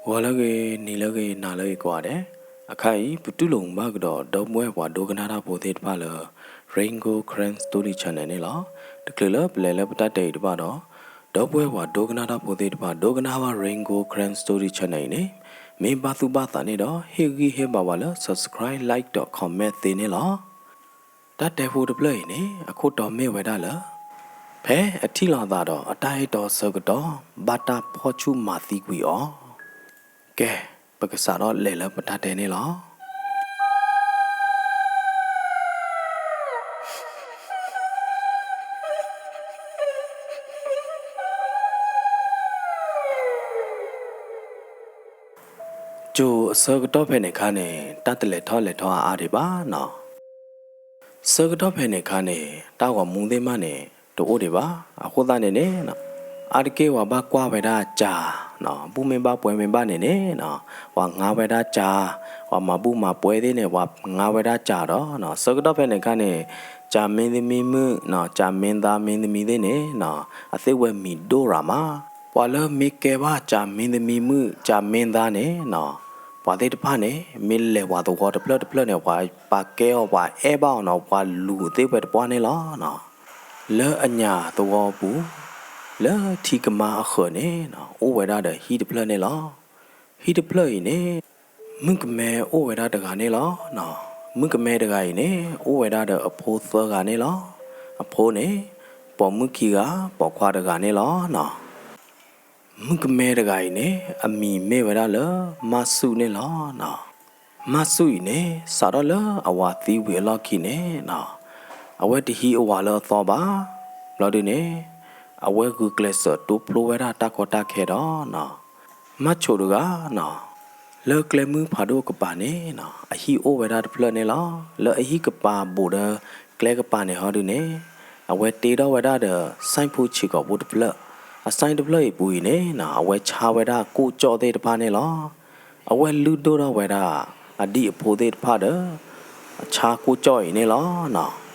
ဂီၤလၢအဂ့ၤ, နံၤလၢအဂ့ၤ, နၤလၢအဂ့ၤကိးဂၤဒဲး, အခါအံၤ ပတူၢ်လိာ်မုာ်ဘၣ်ကဒီး ဒီပုၢ်ဝဲၢ်ပှၤဒိကနၣ်တၢ်ဖိသ့ၣ်တဖၣ်လၢ Rain Gold Karen Story Channel န့ၣ်လီၤ. တချုးလၢပလဲၤလၢပတၢ်တဲအံၤတဖၣ်ဒီး, ဒီပုၢ်ဝဲၢ်ပှၤဒိကနၣ်တၢ်ဖိသ့ၣ်တဖၣ် ဒိကနၣ်ဘၣ် Rain Gold Karen Story Channel အံၤန့ၣ်, မ့ၢ်ဘၣ်သူၣ်ဘၣ်သးန့ၣ်ဒီး ဟ့ၣ်ဂံၢ်ဟ့ၣ်ဘါဝဲလၢ subscribe, like ဒီး comment သ့န့ၣ်လီၤ. တၢ်တဲဖိတဖျၢၣ်အံၤန့ၣ် အခိၣ်တီမ့ၢ်ဝဲဒၣ်လၢ ဖဲအထံၣ်လိာ်သးဒီးအတၢ်အဲၣ်တီဆၢကတီၢ် ဘၣ်တၢ်ဖီၣ်ဆူၣ်မၤသံကွံာ်အီၤ. ကဲ, ပကစးထီၣ်လဲၤလၢပတၢ်တဲန့ၣ်လီၤ. ကၠိၤအဆၢကတီၢ်ဖဲန့ၣ်အခါန့ၣ် တၢ်တလဲၤထီၣ်လဲၤထီအါအါဒံးဘၣ်နီၤ. ဆၢကတီၢ်ဖဲန့ၣ်အခါန့ၣ် တၢ်ဂီၤမူသ့ၣ်မးန့ၣ် တအိၣ်ဒံးဘၣ်. အဃိသတးန့ၣ်န့ၣ် အါတက့ၢ်ပှၤဘၣ်ကွၢ်ဝဲဒၣ်ကၠၤ, ဘူၣ်မ့ၢ်ဘၣ်ပှဲၤမ့ၢ်ဘၣ်န့ၣ်န့ၣ် ပှၤငါဝဲဒၣ်ကၠၤ, ပှၤမၤဘူၣ်မၤပှဲၤသ့ၣ်န့ၣ် ပှၤငါဝဲဒၣ်ကၠၤဒီး ဆၢကတီၢ်ဖဲန့ၣ်အခါန့ၣ် ကၠၤမင်းသမီးမုၣ်, ကၠၤမင်းသားမင်းသမီးသ့ၣ်န့ၣ် အသ့ၣ်ဝဲမံၤဒိၣ်ရၤမး. ပှၤလၢမ့ၢ်ကဲဘၣ်ကၠၤမင်းသမီးမုၣ်, ကၠၤမင်းသားန့ၣ် ပှၤသ့ၣ်တဖၣ်န့ၣ် မ့ၢ်လဲၤပှၤသဝီတဖျၢၣ်တဖျၢၣ်န့ၣ် ပှၤပာ်ကဲအီၤ ပှၤအဲၣ်ဘၣ်အီၤနီၤ, ပှၤလူၤသ့ၣ်ဝဲတပှၢ်န့ၣ်လီၤ. လၢအညၣ်သဝီပူၤ လၢထံကမါအဃၢၤန့ၣ် အိၣ်ဝဲဒၣ်ဒီးဟံၣ်တဖျၢၣ်န့ၣ်လီၤ. ဟံၣ်တဖျၢၣ်အံၤန့ၣ် မုၣ်ကမဲအိၣ်ဝဲဒၣ်တဂၤန့ၣ်လီၤ. မုၣ်ကမဲတဂၤအံၤန့ၣ် အိၣ်ဝဲဒၣ်ဒီးအဖိသၢဂၤန့ၣ်လီၤ. အဖိန့ၣ် ပိာ်မုၣ်ခံဂၤ ပိာ်ခွါတဂၤန့ၣ်လီၤ. မုၣ်ကမဲတဂၤအံၤန့ၣ် အမံၤမ့ၢ်ဝဲဒၣ်လၢ မၢ်ဆူၣ်န့ၣ်လီၤ. မၢ်ဆူၣ်အံၤန့ၣ် စးထီၣ်လၢအဝၤသံဝံၤအလီၢ်ခံန့ၣ် အဝဲတဟံးအဝၤလၢအသီဘၣ်. ဘျီဒုန့ၣ် အဝဲဂုာ်ကျဲးစၢးတိဖျိဝဲဒၣ်တၢ်ကီတၢ်ခဲဒီး မၢ်ဆိးတဂၤ လၢကျဲမုၢ်ဖးဒိၣ်ကပၤန့ၣ် အဟံၣ်အိၣ်ဝဲဒၣ်တဖျၢၣ်န့ၣ်လီၤ. လၢအဟံၣ်ကပၤဘူးဒီးကျဲကပၤန့ၣ်ဟီဒုန့ၣ် အဝဲတ့ထီၣ်ဝဲဒၣ်ဒီး ဆိုင်ဖိဆံးကိာ်ဖိတဖျၢၣ်. အဆိုင်တဖျၢၣ်အံၤပူၤအံၤန့ၣ် အဝဲဆါဝဲဒၣ်ကိၣ်ကၠီၣ်သ့ၣ်တဖၣ်န့ၣ်လီၤ. အဝဲလုၢ်ဒိၣ်ထီၣ်ဝဲဒၣ် အဒံၣ်အဖိသ့ၣ်တဖၣ်ဒီး အဆါကိၣ်ကၠီၣ်အံၤန့ၣ်လီၤ.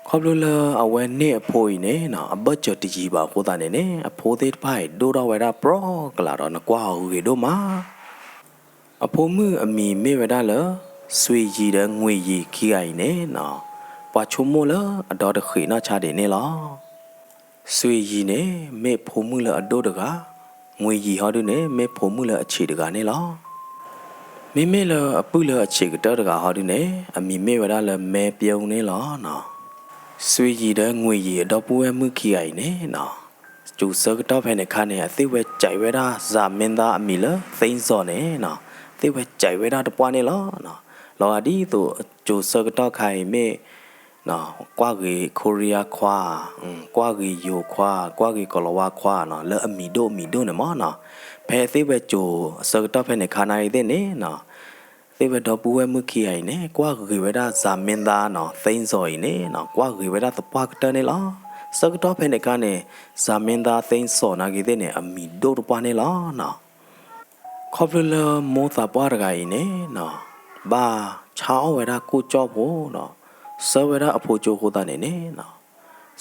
ခီဖျိလၢအဝဲန့ၢ်အဖိအံၤန့ၣ် အဘၢၣ်စၢၤတယံၤဘၣ်အဃိသတးန့ၣ်န့ၣ် အဖိသ့ၣ်တဖၣ်အံၤဒိၣ်ထီၣ်ဝဲဒၣ်ပြီကလးဒီး နကွၢ်အီၤဂ့ၤဒိၣ်မး. အဖိမုၣ်အမံၤမ့ၢ်ဝဲဒၣ်လၢ စွ့ၤယံၤဒီးငွ့ၤယံၤခံဂၤအံၤန့ၣ် ပှၤဆိကမိၣ်လၢအဒီတဃံးနီၢ်ဆါဒံးန့ၣ်လီၤ. စွ့ၤယံၤန့ၣ် မ့ၢ်ဖိမုၣ်လၢအဒိၣ်တဂၤ, ငွ့ၤယံၤဟီဒုန့ၣ် မ့ၢ်ဖိမုၣ်လၢအဆံးတဂၤန့ၣ်လီၤ. မ့မ့ၢ်လၢအပုၢ်လၢအဆံးကတၢၢ်တဂၤဟီဒုန့ၣ် အမံၤမ့ၢ်ဝဲဒၣ်လၢမဲပျိန့ၣ်လီၤ. စွ့ၤယံၤဒီးငွ့ၤယံၤအဒီပုၢ်ဝဲၢ်မုၣ်ခံဂၤအံၤန့ၣ် ကၠိၤဆၢကတီၢ်ဖဲန့ၣ်အခါန့ၣ် အသ့ၣ်ဝဲကဲးဝဲဒၣ် ဇာတ်မင်းသား အမံၤလၢ သ့စီၤ န့ၣ် သ့ၣ်ဝဲကဲးဝဲဒၣ်တပှၢ်န့ၣ်လီၤ. လီၤဂာ်ဒ်သိး ကၠိၤဆၢကတီၢ်ခါအံၤမ့ၢ် ကွၢ်ဂ့ၤ ခိရံယါခွါ, ကွၢ်ဂ့ၤယိၤခွါ, ကွၢ်ဂ့ၤကီၤလၤဝါခွါနီၤ လၢအမံၤဒိၣ်အမံၤဒိၣ်န့ၣ်မ့ၢ်နီၤ. ဖဲသ့ၣ်ဝဲကၠိၤအဆၢကတီၢ်ဖဲန့ၣ်ခါနာ်ဂ့ၤသ့ၣ်န့ၣ်နီၤ သ့ၣ်ဝဲဒီပုၢ်ဝဲၢ်မုၣ်ခံဂၤအံၤန့ၣ် ကွၢ်ဂ့ၤဝဲဒၣ် ဇာတ်မင်းသားနီၤ သ့စီၤ အံၤန့ၣ်နီၤ ကွၢ်ဂ့ၤဝဲဒၣ်သပှၢ်ကတၢၢ်န့ၣ်လီၤ. ဆၢကတီၢ်ဖဲန့ၣ်ခါန့ၣ် ဇာတ်မင်းသား သ့စီၤ နာ်ဂ့ၤသ့ၣ်န့ၣ် အမံၤဒိၣ်တပှၢ်န့ၣ်လီၤနီၤ. ခီဖျိလၢမိၢ်သးပှၢ်တဂၤအံၤန့ၣ်နီၤ ဘၣ်ဆါအီၣ်ဝဲဒၣ်ကိၣ်ကၠီၣ်ဖိနီၤ ဆှၢဝဲဒၣ်အဖိကၠိအဃိသတးန့ၣ်န့ၣ်နီၤ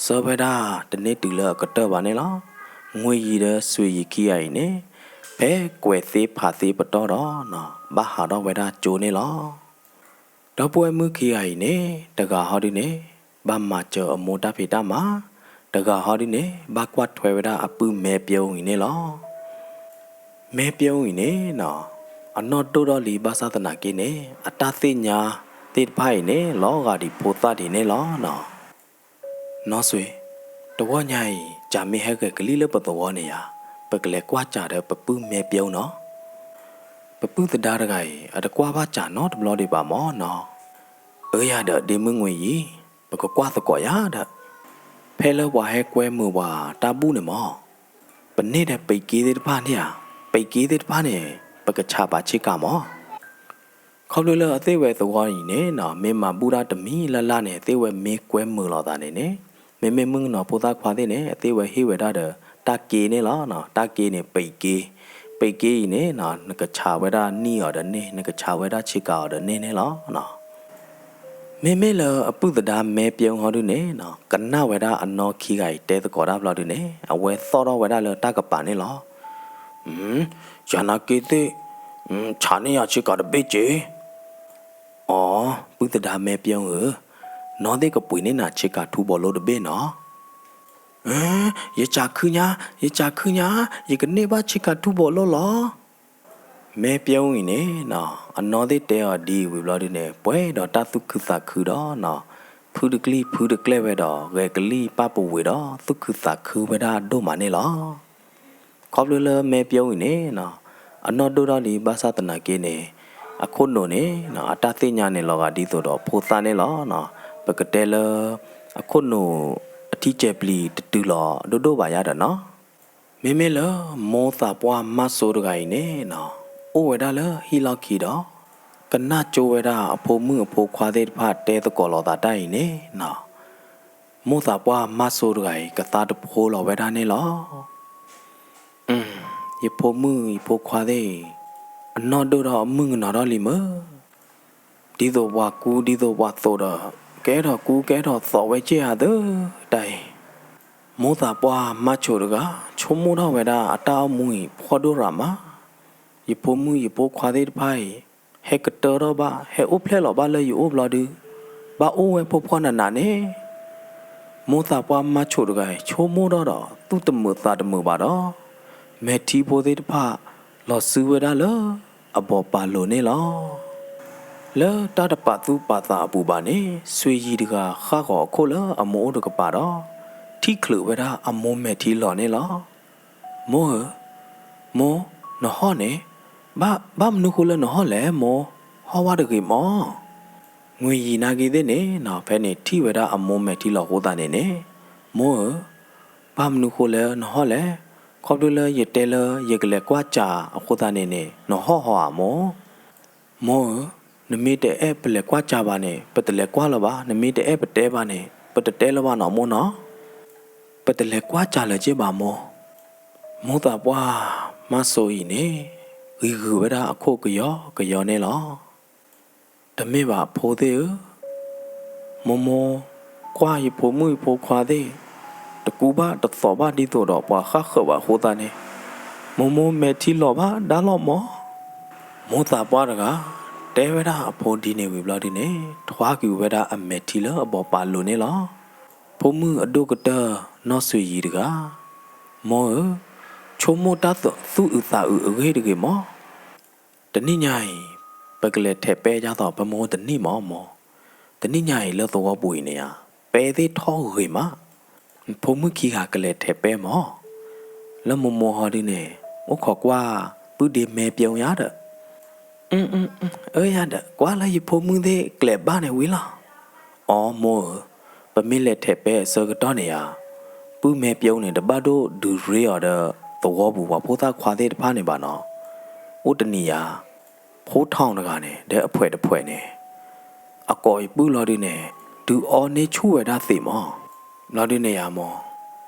ဆှၢဝဲဒၣ်တန့ၢ်တုၤလၢအကတၢၢ်ဘၣ်န့ၣ်လီၤ. ငွ့ၤယံၤဒီးစွ့ၤယံၤခံဂၤအံၤန့ၣ် ဖဲကွဲးသ့ဖးသ့ပတီၢ်ဒီးနီၤ ဘၣ်ဟးထီၣ်ဝဲဒၣ်ကၠိန့ၣ်လီၤ. ဒီပုၢ်ဝဲၢ်မုၣ်ခံဂၤအံၤန့ၣ် တဂၤဟီဒုန့ၣ် ဘၣ်မၤစၢၤအမိၢ်တၢ်ဖံးတၢ်မၤ, တဂၤဟီဒုန့ၣ် ဘၣ်ကွၢ်ထွဲဝဲဒၣ်အပုၢ်မဲပျိအံၤန့ၣ်လီၤ. မဲပျိအံၤန့ၣ်နီၤ အနီၢ်ဒိၣ်ထီၣ်လံဘၣ်ဆၣ်သနာ်က့န့ၣ် အတၢ်သ့ၣ်ညါသ့ၣ်တဖၣ်အံၤန့ၣ် လီၤဂာ်ဒံးဖိသၣ်ဒံးန့ၣ်လီၤနီၤ. နီၢ်စွ့ၤ, တဂီၢ်ညါအံၤ ကၠၤမ့ၢ်ဟဲဂဲၤကလံၣ်လၢပသဝီန့ၣ်ယါ, ပကလဲၤကွၢ်ကၠၤဒီးပပုၢ်မဲပျိနီၤ. ပပုၢ်သဒါတဂၤအံၤ အတကွၢ်ဘၣ်ကၠၤနီတဘျီဒံးဘၣ်မ့ၢ်နီၤ. အၢယၤဒီးဒ့မုၣ်ငွ့ၤယံၤ, ပကကွၢ်သကိးယၤဒီး ဖဲလၢပှၤဟဲကွဲမုာ်ပှၤတၢ်ဘူၣ်န့ၣ်မ့ၢ် ပန့ၢ်ဒီးပံးက့သ့ၣ်တဖၣ်န့ၣ်ဧါ, ပံးက့သ့ၣ်တဖၣ်န့ၣ် ပကဆးပာ်ဆ့ကၤမ့ၢ်. ခီဖျိလၢအသ့ၣ်ဝဲသဝီအံၤန့ၣ်နီၤ မ့ၢ်မၤဘူၣ်တၢ်တမံၤလၢ်လၢ်န့ၣ် အသ့ၣ်ဝဲမ့ၢ်ကွဲမုာ်လိာ်သးန့ၣ်န့ၣ် မ့မ့ၢ်မုၣ်ကနီၤဖိသၣ်ခွါသ့ၣ်န့ၣ် အသ့ၣ်ဝဲဟ့ၣ်ဝဲဒၣ်ဒီး တၢ်က့န့ၣ်လီၤ. တၢ်က့န့ၣ် ပံးက့, ပံးက့အံၤန့ၣ်နီၤ နကဆးဝဲဒၣ်နံၣ်အီၤဒီးန့ၢ်, နကဆးဝဲဒၣ်ဆ့ကၤအီၤဒီးန့ၢ်န့ၣ်လီၤ. မ့မ့ၢ်လၢအပုၢ်သဒါမဲပျိဟီဒုန့ၣ်နီၤ ကနၣ်ဝဲဒၣ်အနီၢ်ခံဂၤအံၤတဲသကိးတၢ်ဘျီဒုန့ၣ် အဝဲသီၣ်ထီၣ်ဝဲဒၣ်လၢတၢ်ကပၤန့ၣ်လီၤ. ယၤနာ်က့သ့ၣ် ဆးန့ၢ်ယၤဆ့ကၤတဘ့ၣ်က့ၤ. အိ, ပုၢ်သဒါမဲပျဲဧၢ, နီၢ်သ့ၣ်ကပှ့ၤန့ၢ်နၤဆ့ကၤထူဘီလိတဘ့ၣ်နီၤ. ယစးခုညါ, ယစးခုညါ, ယကန့ၢ်ဘၣ်ဆ့ကၤထူဘီလိလီၤ. မဲပျဲအံၤန့ၣ်နီၤ, အနီၢ်သ့ၣ်တဲအီၤဒ်အံၤဝံၤဘျီဒုန့ၣ် ပှဲၤဒီးတၢ်သူၣ်ခုသးခုဒီးနီၤ, ဖုတကျံၢ်ဖုတကျဲၢ်ဝဲဒီး ဂဲၤကလံၣ်ပၢ်ပူၤဝ့ၤဒီး သူၣ်ခုသးခုဝဲဒၣ်ဒိၣ်မးန့ၣ်လီၤ. ခီဖျိလၢမဲပျဲအံၤန့ၣ်နီၤ, အနီၢ်ဒိၣ်ထီၣ်လံဘၣ်ဆၣ်သနာ်က့န့ၣ်, အခိၣ်နူာ်န့ၣ်နီၤ, အတၢ်သ့ၣ်ညါန့ၣ်လီၤဂာ်ဒ်သိးဒီးဖိသၣ်န့ၣ်လီၤ. ပကတဲလၢ အခိၣ်နူာ်အထံဆဲးပျံၤတတုၤလီၤဒိၣ်ဒိၣ်ဘၣ်ယါဒီးနီၤ. မ့မ့ၢ်လၢမိၢ်သးပှၢ်မါစိၤတဂၤအံၤန့ၣ်နီၤ, အိၣ်ဝဲဒၣ်လၢဟံၣ်လီၢ်ခံဒီး ကနၣ်ကၠိဝဲဒၣ်အဖိမုၣ်အဖိခွါသ့ၣ်တဖၣ်တဲသကိးလိာ်သးတၢ်အံၤန့ၣ်နီၤ, မိၢ်သးပှၢ်မါစိၤတဂၤအံၤ ကသါတဖိလီၤဝဲဒၣ်န့ၣ်လီၤ. ယဖိမုၣ်ယဖိခွါသ့ၣ်အံၤ, အနီၢ်ဒိၣ်ထီၣ်အမုၢ်ကနီၤထီၣ်လံမ့ၢ်, ဒ်သိးပှၤကူဒ်သိးပှၤသိးဒီး, ကအဲၣ်ဒိးကူကအဲၣ်ဒိးသိးဝဲက့ၢ်ဧါသၢတၢ်အံၤ. မိၢ်သးပှၢ်မါစိၤတဂၤ ဆိကမိၣ်ထီၣ်ဝဲဒၣ်အတၢ်အိၣ်မူအံၤဖှီၣ်ဒိၣ်ရၤမး, ယဖိမုၣ်ယဖိခွါသ့ၣ်တဖၣ်အံၤ ဟဲကတၢၢ်ထီၣ်ဘၣ် ဟဲအိၣ်ဖျဲၣ်လီၤဘၣ်လၢယအိၣ်ဘျီဒု, ဘၣ်အိၣ်ဝဲဖှီၣ်ဖှီၣ်နးနးန့ၣ်. မိၢ်သးပှၢ်မါစိၤတဂၤအံၤ ဆိကမိၣ်ထီၣ်ဒီး သူၣ်တမုာ်သးတမုာ်ဘၣ်ဒီး, မဲာ်ထံဖိသ့ၣ်တဖၣ် လီၤစုဝဲဒၣ်လၢအဘီၣ်ပာ်လိၤန့ၣ်လီၤ. လၢတၢ်တပာ်သူၣ်ပာ်သးအပူၤဘၣ်န့ၣ်, ဆွေရည်တဂၤဃၣ်ဂီၤအခိၣ်လၢအမိၢ်အိၣ်တကပၤဒီး, ထံၣ်ချုးဝဲဒၣ်အမိၢ်မဲာ်ထံလီၤန့ၣ်လီၤ. မိၢ်ဧၢ, မိၢ်, နဟီၣ်န့ၣ်, ဘၣ်မနုၤဃိလၢနဟီၣ်လဲၣ်မိၢ်, ဟီၣ်ဝဲတဂ့ၤမး. ငွေရည်နာ်က့သ့ၣ်န့ၣ်နီၤ, ဖဲန့ၣ်ထံၣ်ဝဲဒၣ်အမိၢ်မဲာ်ထံလီၤအဃိသတးန့ၣ်န့ၣ်, မိၢ်ဧၢ, ဘၣ်မနုၤဃိလၢနဟီၣ်လဲၣ်, ခီဖျိလၢယတဲလၢယကလဲၤကွၢ်စၢ်အဃိသတးန့ၣ်န့ၣ် နဟီၣ်ဟီဧါမိၢ်. မိၢ်ဧၢ, နမ့ၢ်တအဲၣ်ပလဲၤကွၢ်စၢ်ဘၣ်န့ၣ် ပတလဲၤကွၢ်လၢၤဘၣ်, နမ့ၢ်တအဲၣ်ပတဲဘၣ်န့ၣ် ပတတဲလၢၤဘၣ်နီၤမိၢ်နီၤ. ပတလဲၤကွၢ်စၢ်လၢၤက့ၢ်ဘၣ်မိၢ်. မိၢ်သးပှၢ်မါစိၤအံၤန့ၣ် ဂံၤဂုာ်ဝဲဒၣ်အခိၣ်ကယီကယီန့ၣ်လီၤ. တမ့ၢ်ဘၣ်ဖိသ့ၣ်ဧၢ, မိၢ်မိၢ်ကွၢ်ယဖိမုၣ်ယဖိခွါသ့ၣ်, တကူဘၣ်တသိးဘၣ်ဒ်သိးဒီးပှၤဃၣ်ဃၢၤဘၣ်အဃိသတးန့ၣ်, မိၢ်မိၢ်မဲာ်ထံလီၤဘၣ်ဒါလီၤမိၢ်. မိၢ်သးပှၢ်တဂၤ တဲဝဲဒၣ်အဖိဒ်န့ၣ်ဝံၤဘျီဒုန့ၣ် ထွါကွံာ်ဝဲဒၣ်အမဲာ်ထံလၢအဘီၣ်ပာ်လိၤန့ၣ်လီၤ. ဖိမုၣ်အဒိၣ်ကတၢၢ်နီၢ်ဆွေရည်တဂၤ, မိၢ်ဧၢ, ဆိကမိၣ်တၢ်သူၣ်အုးသးအုးအဂ့ၢ်တဂ့ၤမိၢ်. တနံၣ်ညါအံၤ ပကလဲၤထဲးပဲယါသိး ပမ့ၢ်အိၣ်တနံၣ်မးမိၢ်, တနံၣ်ညါအံၤလၢသဝီပူၤအံၤန့ၣ်ဧါ, ပဲသ့ၣ်ထီၣ်ဂ့ၤမး, ဖိမုၣ်ခံဂၤကလဲၤထဲးပဲမး, လၢမိၢ်မိၢ်ဟီဒုန့ၣ် အိၣ်ခိးကွၢ် ပုၢ်ဒ့မဲပျဲယါဒီး, အၢယၤဒီး ကွၢ်လၢယဖိမုၣ်သ့ၣ်ကျဲးဘၣ်န့ၣ်ဝံၤလီၤ. အိ မိၢ်ဧၢ, ပမ့ၢ်လဲၤထဲးပဲအဆၢကတီၢ်န့ၣ်ဧါ, ပုၢ်မဲပျဲန့ၣ် တဘၣ်ဒိၣ်ဒုးရ့အီၤဒီး သဝီပူၤပှၤဖိသၣ်ခွါသ့ၣ်တဖၣ်န့ၣ်ဘၣ်နီၤ. အိၣ်တနံၤဧါ, ဖိထီၣ်တဂၤန့ၣ် ဒီးအဖှဲးတဖှဲးန့ၣ် အကိာ်အပုၢ်လီၤဒုန့ၣ် ဒုးအီန့ၢ်ဆူၣ်ဝဲဒၣ်သ့ၣ်မး. ဘျီဒုန့ၣ်ဧါမိၢ်,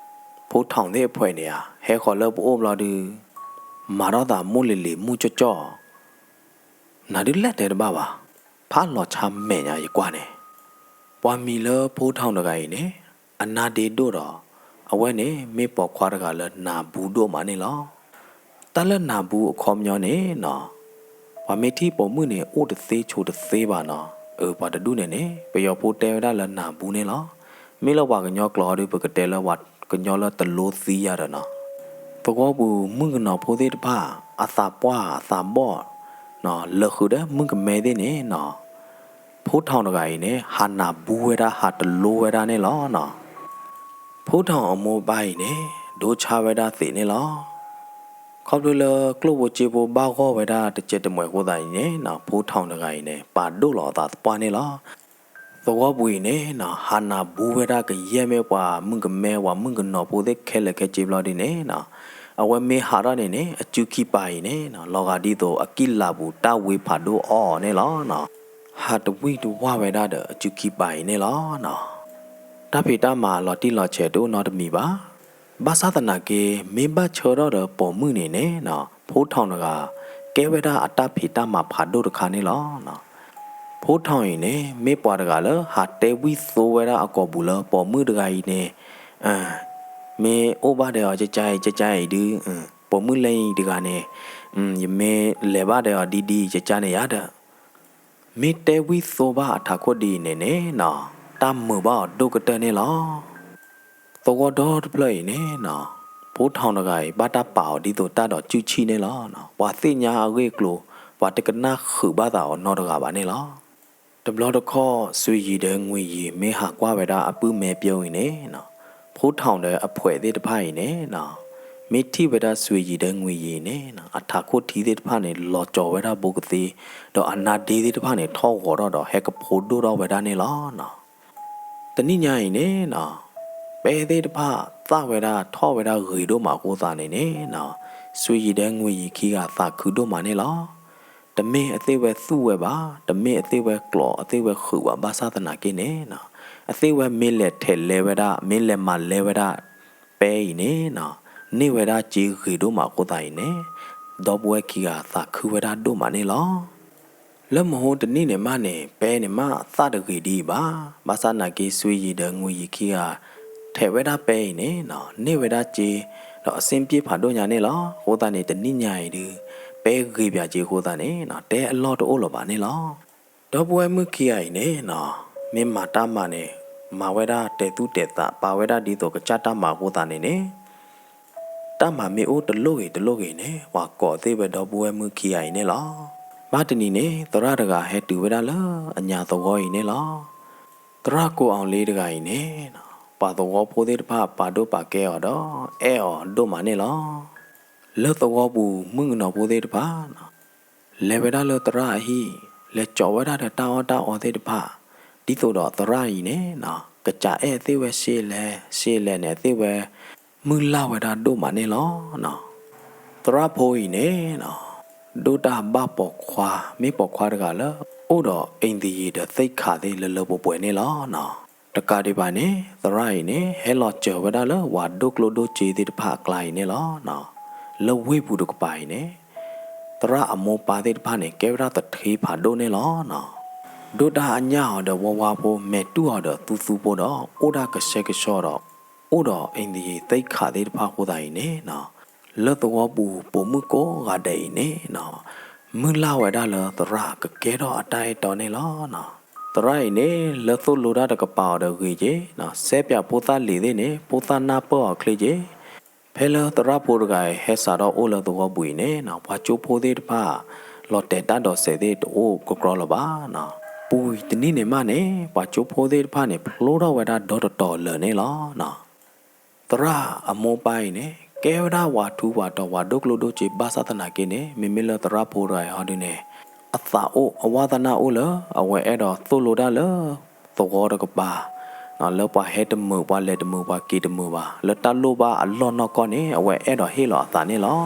ဖိထီၣ်သ့ၣ်အဖှဲးန့ၣ်ဧါ ဟဲဃီၤလၢပအိၣ်ဘျီဒု မၤထီၣ်သးမိၢ်လံၤလံၤမိၢ်ကၠီၣ်ကၠီၣ်, နၤဒုးလဲၤတဲတဘၣ်ဘၣ်, ဖးလီၤဆါမဲာ်ညါယကွၢ်န့ၣ်. ပှၤမံၤလၢဖိထီၣ်တဂၤအံၤန့ၣ် အနါဒ့ဒိၣ်ဒီး အဝဲန့ၣ်မ့ၢ်ပိာ်ခွါတဂၤလၢနၢ်ဘူးဒိၣ်မးန့ၣ်လီၤ. တၢ်လၢနၢ်ဘူးအခီပညီန့ၣ်နီၤ, ပှၤမ့ၢ်ထံၣ်ပိာ်မုၣ်န့ၣ် အိၣ်တသ့ဆိးတသ့ဘၣ်နီၤ. အၢ ပှၤတဒူၣ်န့ၣ်န့ၣ် ပယီၤဖိတဲဝဲဒၣ်လၢနၢ်ဘူးန့ၣ်လီၤ. မ့ၢ်လၢပှၤကညီကျိာ်ဒုး ပကတဲလၢပှၤကညီလၢတလိသံယါဒီးနီၤ. သဝီပူၤမုၣ်ကနီၤဖိသ့ၣ်တဖၣ် အသးပှၢ်အသးဘီၣ် လၢာ်ဃုာ်ဒီးမုၣ်ကမဲသ့ၣ်န့ၣ်နီၤ, ဖိထီၣ်တဂၤအံၤန့ၣ် ဟးနၢ်ဘူးဝဲဒၣ် ဟးတလိဝဲဒၣ်န့ၣ်လီၤနီၤ. ဖိထီၣ်အမိၢ်ပၢ်အံၤန့ၣ် ဒိဆါဝဲဒၣ်သ့ၣ်န့ၣ်လီၤ. ခီဖျိလၢကျိၣ်ဖိစ့ဖိဘၣ်ဂီၢ်ဝဲဒၣ်တစဲးတမှဲာ်အဃိသတးအံၤန့ၣ်နီၤ, ဖိထီၣ်တဂၤအံၤန့ၣ် ပာ်ဒိၣ်လီၤအသးသပှၢ်န့ၣ်လီၤ. သဝီပူၤအံၤန့ၣ်နီၤ ဟးနၢ်ဘူးဝဲဒၣ်ကယဲၢ်မ့ၢ်ပှၤမုၣ်ကမဲ ပှၤမုၣ်ကနီၤဖိသ့ၣ်ခဲလၢာ်ခဲဆ့ဘျီဒုန့ၣ်နီၤ, အဝဲမ့ၢ်ဟးထီၣ်န့ၣ်န့ၣ် အစုခံပၤအံၤန့ၣ်နီၤ လီၤဂာ်ဒ်သိးအကံၣ်လၤပူၤတၢ်ဝ့ဖးဒိၣ်အီအီၤန့ၣ်လီၤနီၤ. ဟးတဝံၣ်တဝၢ်ဝဲဒၣ်ဒီးအစုခံပၤအံၤန့ၣ်လီၤနီၤ. တၢ်ဖံးတၢ်မၤလီၤတံၢ်လီၤဆဲးတအိၣ်နီတမံၤဘၣ်. ဘၣ်ဆၣ်သနာ်က့ မ့ၢ်ဘၣ်ဆၢထီၣ်ဒီးပိာ်မုၣ်န့ၣ်န့ၣ်နီၤ, ဖိထီၣ်တဂၤ ကဲဝဲဒၣ်အတၢ်ဖံးတၢ်မၤဖးဒိၣ်တခါန့ၣ်လီၤနီၤ. ဖိထီၣ်အံၤန့ၣ် မ့ၢ်ပှၤတဂၤလၢဟးတဲဝံၣ်သိဝဲဒၣ်အကိာ်ပူၤလၢပိာ်မုၣ်တဂၤအံၤန့ၣ် မ့ၢ်အိၣ်ဘၣ်ဒီးအီၤကကါအံၤကကါအံၤဒုး ပိာ်မုၣ်လၢအံၤတဂၤန့ၣ် ယမ့ၢ်လဲၤဘၣ်ဒီးအီၤဒ်ဒ်အံၤ ယကန့ၣ်ယါဒီး, မ့ၢ်တဲဝံၣ်သိဘၣ်အထးခိၣ်ဒ်အံၤန့ၣ်န့ၣ်နီၤ, တၢ်မုာ်ဘၣ်အီၤဒိၣ်ကတၢၢ်န့ၣ်လီၤ. သဝီဒီတဖျၢၣ်အံၤန့ၣ်နီၤ, ဖိထီၣ်တဂၤအံၤ ဘၣ်တၢ်ပာ်အီၤဒ်သိးတၢ်ဒီးစုၣ်ဆံၣ်န့ၣ်လီၤ. ပှၤသ့ၣ်ညါအဂ့ၢ်အကျိၤ, ပှၤတကနၣ်ဃုာ်ဘၣ်သးအီၤနီတဂၤဘၣ်န့ၣ်လီၤ. တဘျီတခီၣ် စွ့ၤယံၤဒီးငွံယံၤ မ့ၢ်ဟးကွၢ်ဝဲဒၣ်အပုၢ်မဲပၠိအံၤန့ၣ်နီၤ, ဖိထီၣ်ဒီးအဖှဲးသ့ၣ်တဖၣ်အံၤန့ၣ်နီၤ, မ့ၢ်ထံၣ်ဝဲဒၣ်စွ့ၤယံၤဒီးငွံယံၤန့ၣ်, အထးခိၣ်ထံသ့ၣ်တဖၣ်န့ၣ် လီၤကၠီၤဝဲဒၣ်ဘူးကသ့, ဒီးအနါဒ့သ့ၣ်တဖၣ်န့ၣ် ထီၣ်ဂီၤထီၣ်ဒီးဟဲကဖိဒိၣ်ထီၣ်ဝဲဒၣ်န့ၣ်လီၤနီၤ. တနံၣ်ညါအံၤန့ၣ်နီၤ, ပဲသ့ၣ်တဖၣ်သၣ်ဝဲဒၣ်ထီၣ်ဝဲဒၣ်ဂ့ၤဒိၣ်မးအဃိသတးန့ၣ်န့ၣ်နီၤ, စွ့ၤယံၤဒီးငွံယံၤခံဂၤသးခုဒိၣ်မးန့ၣ်လီၤ. တမ့ၢ်အသ့ၣ်ဝဲသူၣ်ဝဲဘၣ်, တမ့ၢ်အသ့ၣ်ဝဲကျိးအသ့ၣ်ဝဲဃုာ်ဘၣ် ဘၣ်ဆၣ်သနာ်က့န့ၣ်နီၤ, အသ့ၣ်ဝဲမ့ၢ်လဲၤထဲးလဲဝဲဒၣ်, မ့ၢ်လဲၤမၤလဲဝဲဒၣ် ပဲအံၤန့ၣ်နီၤ, န့ၢ်ဝဲဒၣ်စ့ဂ့ၤဒိၣ်မးအဃိသတးအံၤန့ၣ်, ဒီပုၢ်ဝဲၢ်ခံဂၤသးခုဝဲဒၣ်ဒိၣ်မးန့ၣ်လီၤ. လၢမဟါတနံၣ်န့ၣ်မးန့ၣ် ပဲန့ၣ်မးသၣ်တဂ့ၤဒ်အံၤဘၣ်. ဘၣ်ဆၣ်သနာ်က့ စွ့ၤယံၤဒီးငွံယံၤခံဂၤ ထဲးဝဲဒၣ်ပဲအံၤန့ၣ်နီၤ, န့ၢ်ဝဲဒၣ်စ့, ဒီးအဆ့ၣ်ပျ့ၢ်ဖးဒိၣ်ညါန့ၣ်လီၤ. အဃိသတးန့ၣ် တနံၣ်ညါအံၤဒုး ပဲဂ့ၤပၠးစ့အဃိသတးန့ၣ်နီၤ, တဲအလီၢ်တအိၣ်လၢၤဘၣ်န့ၣ်လီၤ. ဒီပုၢ်ဝဲၢ်မုၣ်ခံဂၤအံၤန့ၣ်နီၤ, မ့ၢ်မၤတၢ်မၤန့ၣ် မၤဝဲဒၣ်တဲာ်သူၣ်တဲာ်သး ပာ်ဝဲဒၣ်ဒ်သိးကစၢ်တၢ်မၤအဃိသတးန့ၣ်န့ၣ် တၢ်မၤမ့ၢ်အိၣ်တလိၣ်ဂ့ၤတလိၣ်ဂ့ၤန့ၣ် ပှၤကိးသ့ၣ်ဝဲဒီပုၢ်ဝဲၢ်မုၣ်ခံဂၤအံၤန့ၣ်လီၤ. ဘၣ်တနံၤန့ၣ် သရၣ်တဂၤဟဲတုၤဝဲဒၣ်လၢအညါသဝီအံၤန့ၣ်လီၤ. သရၣ်ကိအီၤလ့တဂၤအံၤန့ၣ်နီၤ, ပှၤသဝီဖိသ့ၣ်တဖၣ်ပာ်ဒိၣ်ပာ်ကဲအီၤဒီး အဲၣ်အီၤဒိၣ်မးန့ၣ်လီၤ. လၢသဝီပူၤမုၣ်ကနီၤဖိသ့ၣ်တဖၣ်နီၤ လဲၤဝဲဒၣ်လၢသရၣ်အဟံၣ်, လဲၤကၠီးဝဲဒၣ်ဒီးတၢ်အီၣ်တၢ်အီသ့ၣ်တဖၣ်, ဒ်သိးဒီးသရၣ်အံၤန့ၣ်နီၤ ကစးအဲၣ်သ့ၣ်ဝဲရှ့လဲၣ်ရှ့လဲၣ်န့ၣ် အသ့ၣ်ဝဲမုၢ်လၢ်ဝဲဒၣ်ဒိၣ်မးန့ၣ်လီၤနီၤ. သရၣ်ဖိအံၤန့ၣ်နီၤ ဒိၣ်တၢ်ဘၣ်ပိာ်ခွါ, မ့ၢ်ပိာ်ခွါတဂၤလၢ အိၣ်ဒီး အိမ်သယုၢ် ဒီးသ့ၣ်ခးသ့ၣ်လၢလၢပှဲၤပှဲၤန့ၣ်လီၤနီၤ. တကးဒံးဘၣ်န့ၣ် သရၣ်အံၤန့ၣ် ဟဲလီၤစၢၤဝဲဒၣ်လၢပှၤဒိၣ်ကျိၣ်ဒိၣ်စ့သ့ၣ်တဖၣ်အကျါအံၤန့ၣ်လီၤနီၤ. လၢဝ့ၢ်ပူၤတကပၤအံၤန့ၣ် သရၣ်အမိၢ်ပၢ်သ့ၣ်တဖၣ်န့ၣ် ကဲဝဲဒၣ်သထ့ဖးဒိၣ်န့ၣ်လီၤနီၤ. ဒိၣ်တၢ်အညၣ်အီၤဒီးဝါဝါဖိ, မဲာ်တူၢ်အီၤဒီးသူသူဖိဒီး အိၣ်ဒၣ်ကဆှဲကဆှီဒီး အိၣ်ဒီး အိမ်သယုၢ် သ့ၣ်ခးသ့ၣ်တဖၣ်အဃိသတးအံၤန့ၣ်နီၤ, လၢသဝီပူၤပိာ်မုၣ်ကိးဂၤဒဲးအံၤန့ၣ်နီၤ မုၢ်လၢ်ဝဲဒၣ်လၢသရၣ်ကကဲထီၣ်အတၢ်အဲၣ်တီန့ၣ်လီၤနီၤ. သရၣ်အံၤန့ၣ် လၢသိၣ်လိတၢ်တကပၤအီၤဒီးဂ့ၤက့ၤနီၤ, စဲပၠးဖိသၣ်လံၤသ့ၣ်န့ၣ် ဖိသၣ်နၢ်ပၢၢ်အီၤချ့က့ၤ. ဖဲလၢသရၣ်ဖိတဂၤအံၤ ဟဲစးထီၣ်အိၣ်လၢသဝီပူၤအံၤန့ၣ်နီၤ, ပှၤကၠိဖိသ့ၣ်တဖၣ် လီၤတဲာ်တၢ်ဒိးစဲးသ့ၣ်တအိၣ်ကကြီလၢၤဘၣ်နီၤ. ပူၤကွံာ်တနံၣ်န့ၣ်မးန့ၣ် ပှၤကၠိဖိသ့ၣ်တဖၣ်န့ၣ် ဖျိထီၣ်ဝဲဒၣ်ဒီတတီၤလၢာ်န့ၣ်လီၤနီၤ. သရၣ်အမိၢ်ပၢ်အံၤန့ၣ် ကဲဝဲဒၣ်ပှၤထူးပှၤတီၤ ပှၤဒိၣ်ကျိၣ်ဒိၣ်စ့ ဘၣ်ဆၣ်သနာ်က့န့ၣ် မ့မ့ၢ်လၢသရၣ်ဖိတဂၤအံၤဟီဒုန့ၣ် အသးအိၣ်အဝါသနာ်အိၣ်လၢ အဝဲအဲၣ်ဒိးသိၣ်လိတၢ်လၢသဝီတကပၤ လၢပှၤဟဲတမုာ် ပှၤလဲၤတမုာ် ပှၤက့ၤတမုာ်ဘၣ် လၢတၢ်လိၣ်ဘၣ်အလီၢ်နီၢ်ကီၢ်န့ၣ် အဝဲအဲၣ်ဒိးဟ့ၣ်လီၤအသးန့ၣ်လီၤ.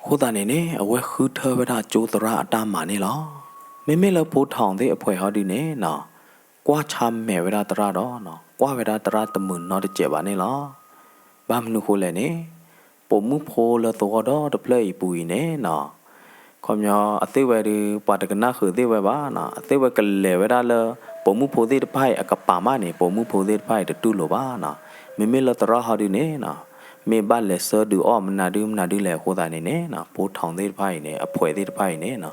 အဃိသတးန့ၣ်န့ၣ် အဝဲဃုထၢဝဲဒၣ်ကၠိသရၣ်အတၢ်မၤန့ၣ်လီၤ. မ့မ့ၢ်လၢဖိထီၣ်သ့ၣ်အဖှဲးဟီဒုန့ၣ်နီၤ ကွၢ်ဆါမဲာ်ဝဲဒၣ်သရၣ်ဒီး ကွၢ်ဝဲဒၣ်သရၣ်တမုာ်နီတစဲးဘၣ်န့ၣ်လီၤ. ဘၣ်မနုၤဃိလဲၣ်န့ၣ် ပိာ်မုၣ်ဖိလၢသဝီဒီတဖျၢၣ်အံၤပူၤအံၤန့ၣ်နီၤ ခီပညီအသ့ၣ်ဝဲဒုး ပှၤတကနၣ်ဃုာ်သ့ၣ်ဝဲဘၣ်နီၤ, အသ့ၣ်ဝဲကလဲၤဝဲဒၣ်လၢ ပိာ်မုၣ်ဖိသ့ၣ်တဖၣ်အံၤအကပၤမးန့ၣ် ပိာ်မုၣ်ဖိသ့ၣ်တဖၣ်အံၤတတူၢ်လိာ်ဘၣ်နီၤ. မ့မ့ၢ်လၢသရၣ်ဟီဒုန့ၣ်နီၤ မ့ၢ်ဘၣ်လဲၤဆှၢဒုးအီၣ်မနုၤဒုမနုၤဒုလဲၣ်အဃိသတးန့ၣ်န့ၣ်နီၤ ဖိထီၣ်သ့ၣ်တဖၣ်အံၤန့ၣ် အဖှဲးသ့ၣ်တဖၣ်အံၤန့ၣ်နီၤ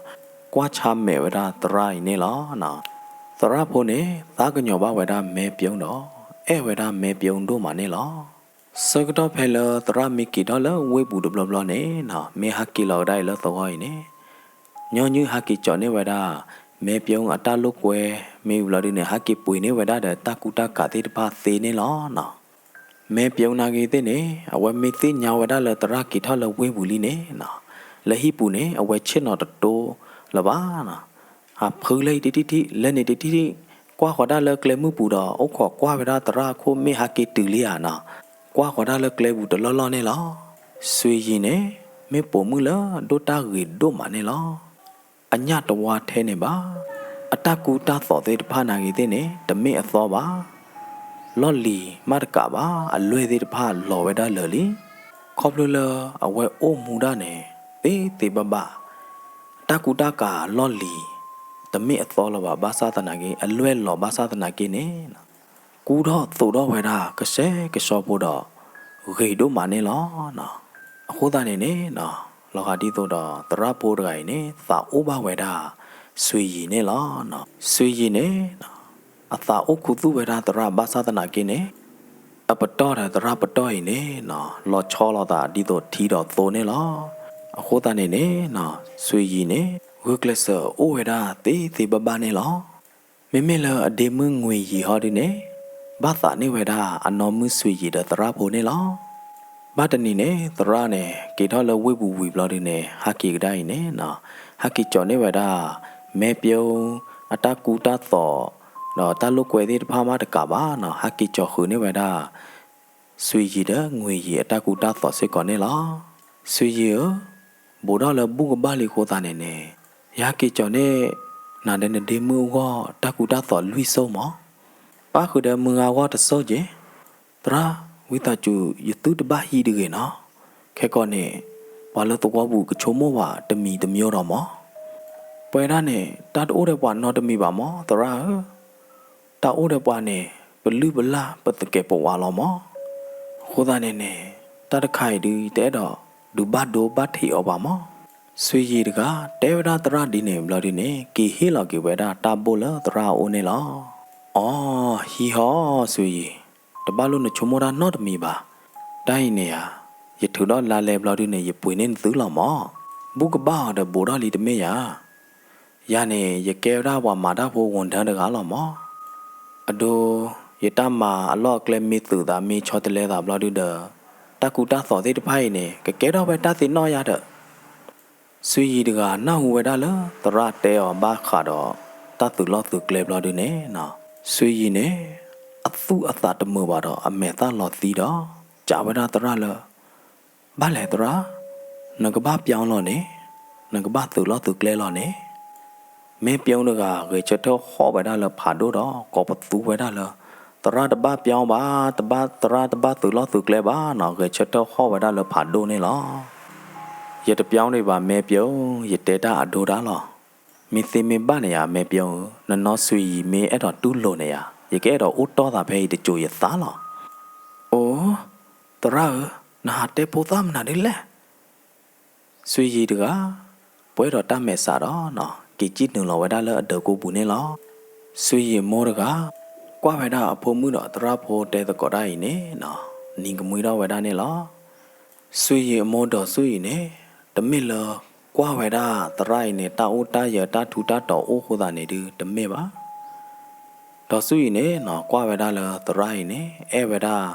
ကွၢ်ဆါမဲာ်ဝဲဒၣ်သရၣ်အံၤန့ၣ်လီၤနီၤ. သရၣ်ဖိန့ၣ် သးကညီၤဘၣ်ဝဲဒၣ်မဲပၠိဒီး အဲၣ်ဝဲဒၣ်မဲပၠိဒိၣ်မးန့ၣ်လီၤ. ဆၢကတီၢ်ဖဲလၢသရၣ်မ့ၢ်က့ၤထီၣ်လၢဝ့ၢ်ပူၤတဘျီဘျီန့ၣ်နီၤ မ့ၢ်ဟးက့ၤလီၤကဒါအံၤလၢသဝီအံၤန့ၣ် ညီနုၢ်ဟးက့ၤကၠီးန့ၢ်ဝဲဒၣ် မဲပၠိအတၢ်လိာ်ကွဲ မ့ၢ်ဘျီဒုန့ၣ် ဟးက့ၤပှ့ၤန့ၢ်ဝဲဒၣ်ဒီးတၢ်ကူတၢ်ကၤသ့ၣ်တဖၣ်သ့န့ၣ်လီၤနီၤ. မဲပၠိနာ်ဂ့ၤသ့ၣ်န့ၣ် အဝဲမ့ၢ်သ့ၣ်ညါဝဲဒၣ်လၢသရၣ်က့ၤထီၣ်လၢဝ့ၢ်ပူၤလံန့ၣ်နီၤ လၢဟံၣ်ပူၤန့ၣ် အဝဲဆ့ၣ်နီၤတတိလၢၤဘၣ်နီၤ. ဟးဖုလၢအံၤတထံၣ်ထံၣ် လၢန့ၣ်တထံၣ်ထံၣ် ကွၢ်ဃီၤဒၣ်လၢကျဲမုၢ်ပူၤဒီး အိၣ်ခိးကွၢ်ဝဲဒၣ်သရၣ်အခိၣ်မ့ၢ်ဟးက့ၤတုၤလံဧါနီၤ. ကွၢ်ဃီၤဒၣ်လၢကျဲပူၤတလီၢ်လီၢ်န့ၣ်လီၤ. စွ့ၤယံၤန့ၣ် မ့ၢ်ပိာ်မုၣ်လၢဒိၣ်တၢ်ဂ့ၤဒိၣ်မးန့ၣ်လီၤ. အညၣ်တဝါထဲန့ၣ်ဘၣ်. အတၢ်ကူတၢ်သိးသ့ၣ်တဖၣ်နာ်ဂ့ၤသ့ၣ်န့ၣ် တမ့ၢ်အသီဘၣ်. လီၢ်လံၤမးတကးဘၣ် အလွဲၢ်သ့ၣ်တဖၣ်လီၤဝဲဒၣ်လၢာ်လံ. ခီဖျိလၢအဝဲအိၣ်မူဒၣ်န့ၣ် သ့သ့ဘၣ်ဘၣ်. တၢ်ကူတၢ်ကၤလီၢ်လံၤ တမ့ၢ်အသီလၢၤဘၣ် ဘၣ်ဆၣ်သနာ်က့ အလွဲၢ်လီၤဘၣ်ဆၣ်သနာ်က့န့ၣ် ကူထီၣ်သိးထီၣ်ဝဲဒၣ်ကဆှဲကဆှီဖိဒီး ဂ့ၤဒိၣ်မးန့ၣ်လီၤ. အဃိသတးန့ၣ်န့ၣ်နီၤ လီၤဂာ်ဒ်သိးဒီးသရၣ်ဖိတဂၤအံၤန့ၣ် သးအိၣ်ဘၣ်ဝဲဒၣ် ဆွေရည်န့ၣ်လီၤ. ဆွေရည်န့ၣ် အသးအိၣ်ခူသူၣ်ဝဲဒၣ်သရၣ်ဘၣ်ဆၣ်သနာ်က့န့ၣ် အပတီၢ်ဒီးသရၣ်ပတီၢ်အံၤန့ၣ် လီၤဆီလိာ်သးဒ်သိးထံဒီးသိန့ၣ်လီၤ. အဃိသတးန့ၣ်န့ၣ် ဆွေရည်န့ၣ် ဂုာ်ကျဲးစၢးအိၣ်ဝဲဒၣ်သ့သ့ဘၣ်ဘၣ်န့ၣ်လီၤ. မ့မ့ၢ်လၢအဒ့မုၣ် ငွေရည် ဟီဒုန့ၣ် ဘၣ်သးန့ၢ်ဝဲဒၣ်အနီၢ်မုၣ် ဆွေရည် ဒီးသရၣ်ဖိန့ၣ်လီၤ. ဘၣ်တနံၤန့ၣ် သရၣ်န့ၣ် က့ၤထီၣ်လၢဝ့ၢ်ပူၤဝံၤဘျီဒုန့ၣ် ဟးက့ၤကဒါအံၤန့ၣ် ဟးက့ၤကၠီၤန့ၢ်ဝဲဒၣ် မဲပျိ အတၢ်ကူတၢ်သိး ဒီးတၢ်လိာ်ကွဲသ့ၣ်တဖၣ်မးတကးဘၣ်နီၤ ဟးက့ၤကၠီၤဃုာ်န့ၢ်ဝဲဒၣ် ဆွေရည် ဒီး ငွေရည် အတၢ်ကူတၢ်သိးစ့ၢ်ကီးန့ၣ်လီၤ. ဆွေရည်ဧၢ, ဘူးထီၣ်လၢဘူၣ်ကဘၣ်လံအဃိသတးန့ၣ်န့ၣ် ယဟဲက့ၤကၠီၤန့ၢ် နၤဒီးနဒ့မုၣ်အဂီၢ် တၢ်ကူတၢ်သိးလွံၢ်စိၢ်မး, ပၣ်ဃုာ်ဒီးမုၢ်ဂၤဂီၢ်တစိၢ်က့ၤ. သရၣ်, ဝံသးစူၤ ယသုတဘၣ်ဟံးတဂ့ၤနီၤ. ခဲကီန့ၣ် ပှၤလၢသဝီပူၤကဆိကမိၣ်ပှၤတမံၤတမံၤဒီးမး, ပဝဲဒၣ်န့ၣ် တၢ်တအိၣ်ဒီးပှၤနီတမံၤဘၣ်မး သရၣ်ဧၢ. တၢ်အိၣ်ဒီးပှၤန့ၣ် ပလုၢ်ပလၢ် ပသကဲးပဝးလီၤမး. အဃိသတးန့ၣ်န့ၣ် တၢ်တခါအံၤဒုး တအဲၣ်ဒိးဒုးဘၣ်ဒိဘၣ်ထံးအီၤဘၣ်မး. ဆွေရည် တဂၤ တဲဝဲဒၣ်သရၣ်ဒ်န့ၣ်ဘျီဒုန့ၣ် က့ၤဟ့ၣ်လီၤက့ၤဝဲဒၣ်တၢ်ဘိၣ်လၢသရၣ်အအိၣ်န့ၣ်လီၤ. အိ, ဟံးဟီ, ဆွေရည်, တဘၣ်လိၣ်နဆိကမိၣ်တၢ်နီတမံၤဘၣ်. တၢ်အံၤန့ၣ်ဧါ, ယထုးထီၣ်လါလဲဘျီဒုန့ၣ် ယပှ့ၤန့ၢ်နသုလီၤမး. ဘူၣ်ကဘၣ်အီၤဒီးဘူးထီၣ်လံတမ့ၢ်ဧါ. ယၤန့ၣ် ယကဲဝဲဒၣ်ပှၤမၤတၢ်ဖိ ဝန်ထမ်း တဂၤလီၤမး. အဒိ, ယတၢ်မၤအလီၢ်အကျဲမ့ၢ်သုးသး မ့ၢ်ဆီတလဲသးဘျီဒုဒီး တၢ်ကူတၢ်သိးသ့ၣ်တဖၣ်အံၤန့ၣ် ကကဲထီၣ်ဝဲတၢ်သ့ၣ်နီၣ်ယၤဒီး ဆွေရည် တဂၤ နၢ်ဟူဝဲဒၣ်လၢသရၣ်တဲအီၤဘၣ်ဃးဒီး တၢ်သုးလီၢ်သုးကျဲဘျီဒုန့ၣ်နီၤ, ဆွေရည် န့ၣ် အသူၣ်အသးတမုာ်ဘၣ်ဒီး အမဲာ်သၣ်လီၤသံဒီး စံးဝဲဒၣ်သရၣ်လၢ ဘၣ်လဲၣ်သရၣ်, နကဘၣ်ပျီလီၤန့ၣ်, နကဘၣ်သုးလီၢ်သုးကျဲလီၤန့ၣ်. မဲပျိတဂၤ ဂဲၤဆၢထၢၣ်ဟီၣ်ဝဲဒၣ်လၢဖးဒိၣ်ဒီး ကိးပသူဝဲဒၣ်လၢ သရၣ်တဘၣ်ပျီဘၣ်, တဘၣ် သရၣ်တဘၣ်သုးလီၢ်သုးကျဲဘၣ်နီၤ, ဂဲၤဆၢထၢၣ်ဟီၣ်ဝဲဒၣ်လၢဖးဒိၣ်န့ၣ်လီၤ. ယတပျီဒံးဘၣ် မဲပျိ, ယတဲတၢ်အဒိတၢ်လီၤ. မ့ၢ်သ့မ့ၢ်ဘၣ်န့ၣ်ဧါ မဲပျိဧၢ, နနီၢ်ဆွေရည် မ့ၢ်အဲၣ်ဒိးတူၢ်လိာ်န့ၣ်ဧါ, ယကအဲၣ်ဒိးအိၣ်တီၢ်သးဖဲအံၤတစိၤယသးလီၤ. အိ, သရၣ်ဧၢ, နဟးတဲဖိသၣ်မနုၤဒ်လဲၣ်. ဆွေရည် တဂၤ ပှဲၤဒီးတၢ်မဲာ်ဆှးဒီးနီၤ က့ၤစံၣ်နုာ်လီၤဝဲဒၣ်လၢအဒၢးကိးပူၤန့ၣ်လီၤ. ဆွေရည် အမိၢ်တဂၤ ကွၢ်ဝဲဒၣ်အဖိမုၣ်ဒီးသရၣ်ဖိတဲသကိးတၢ်အံၤန့ၣ်နီၤ နံၤကမှံထီၣ်ဝဲဒၣ်န့ၣ်လီၤ. ဆွေရည် အမိၢ် ဒေါ်စုအံၤ န့ၣ် တမ့ၢ်လၢကွၢ်ဝဲဒၣ်သရၣ်အံၤန့ၣ် တၢ်အိၣ်တၢ်ယၢၤ တၢ်ထူးတၢ်တီၤအိၣ်အဃိသတးန့ၣ်ဒုးတမ့ၢ်ဘၣ်. ဒေါ်စုအံၤန့ၣ်နီၤ ကွၢ်ဝဲဒၣ်လၢသရၣ်အံၤန့ၣ် အဲၣ်ဝဲဒၣ်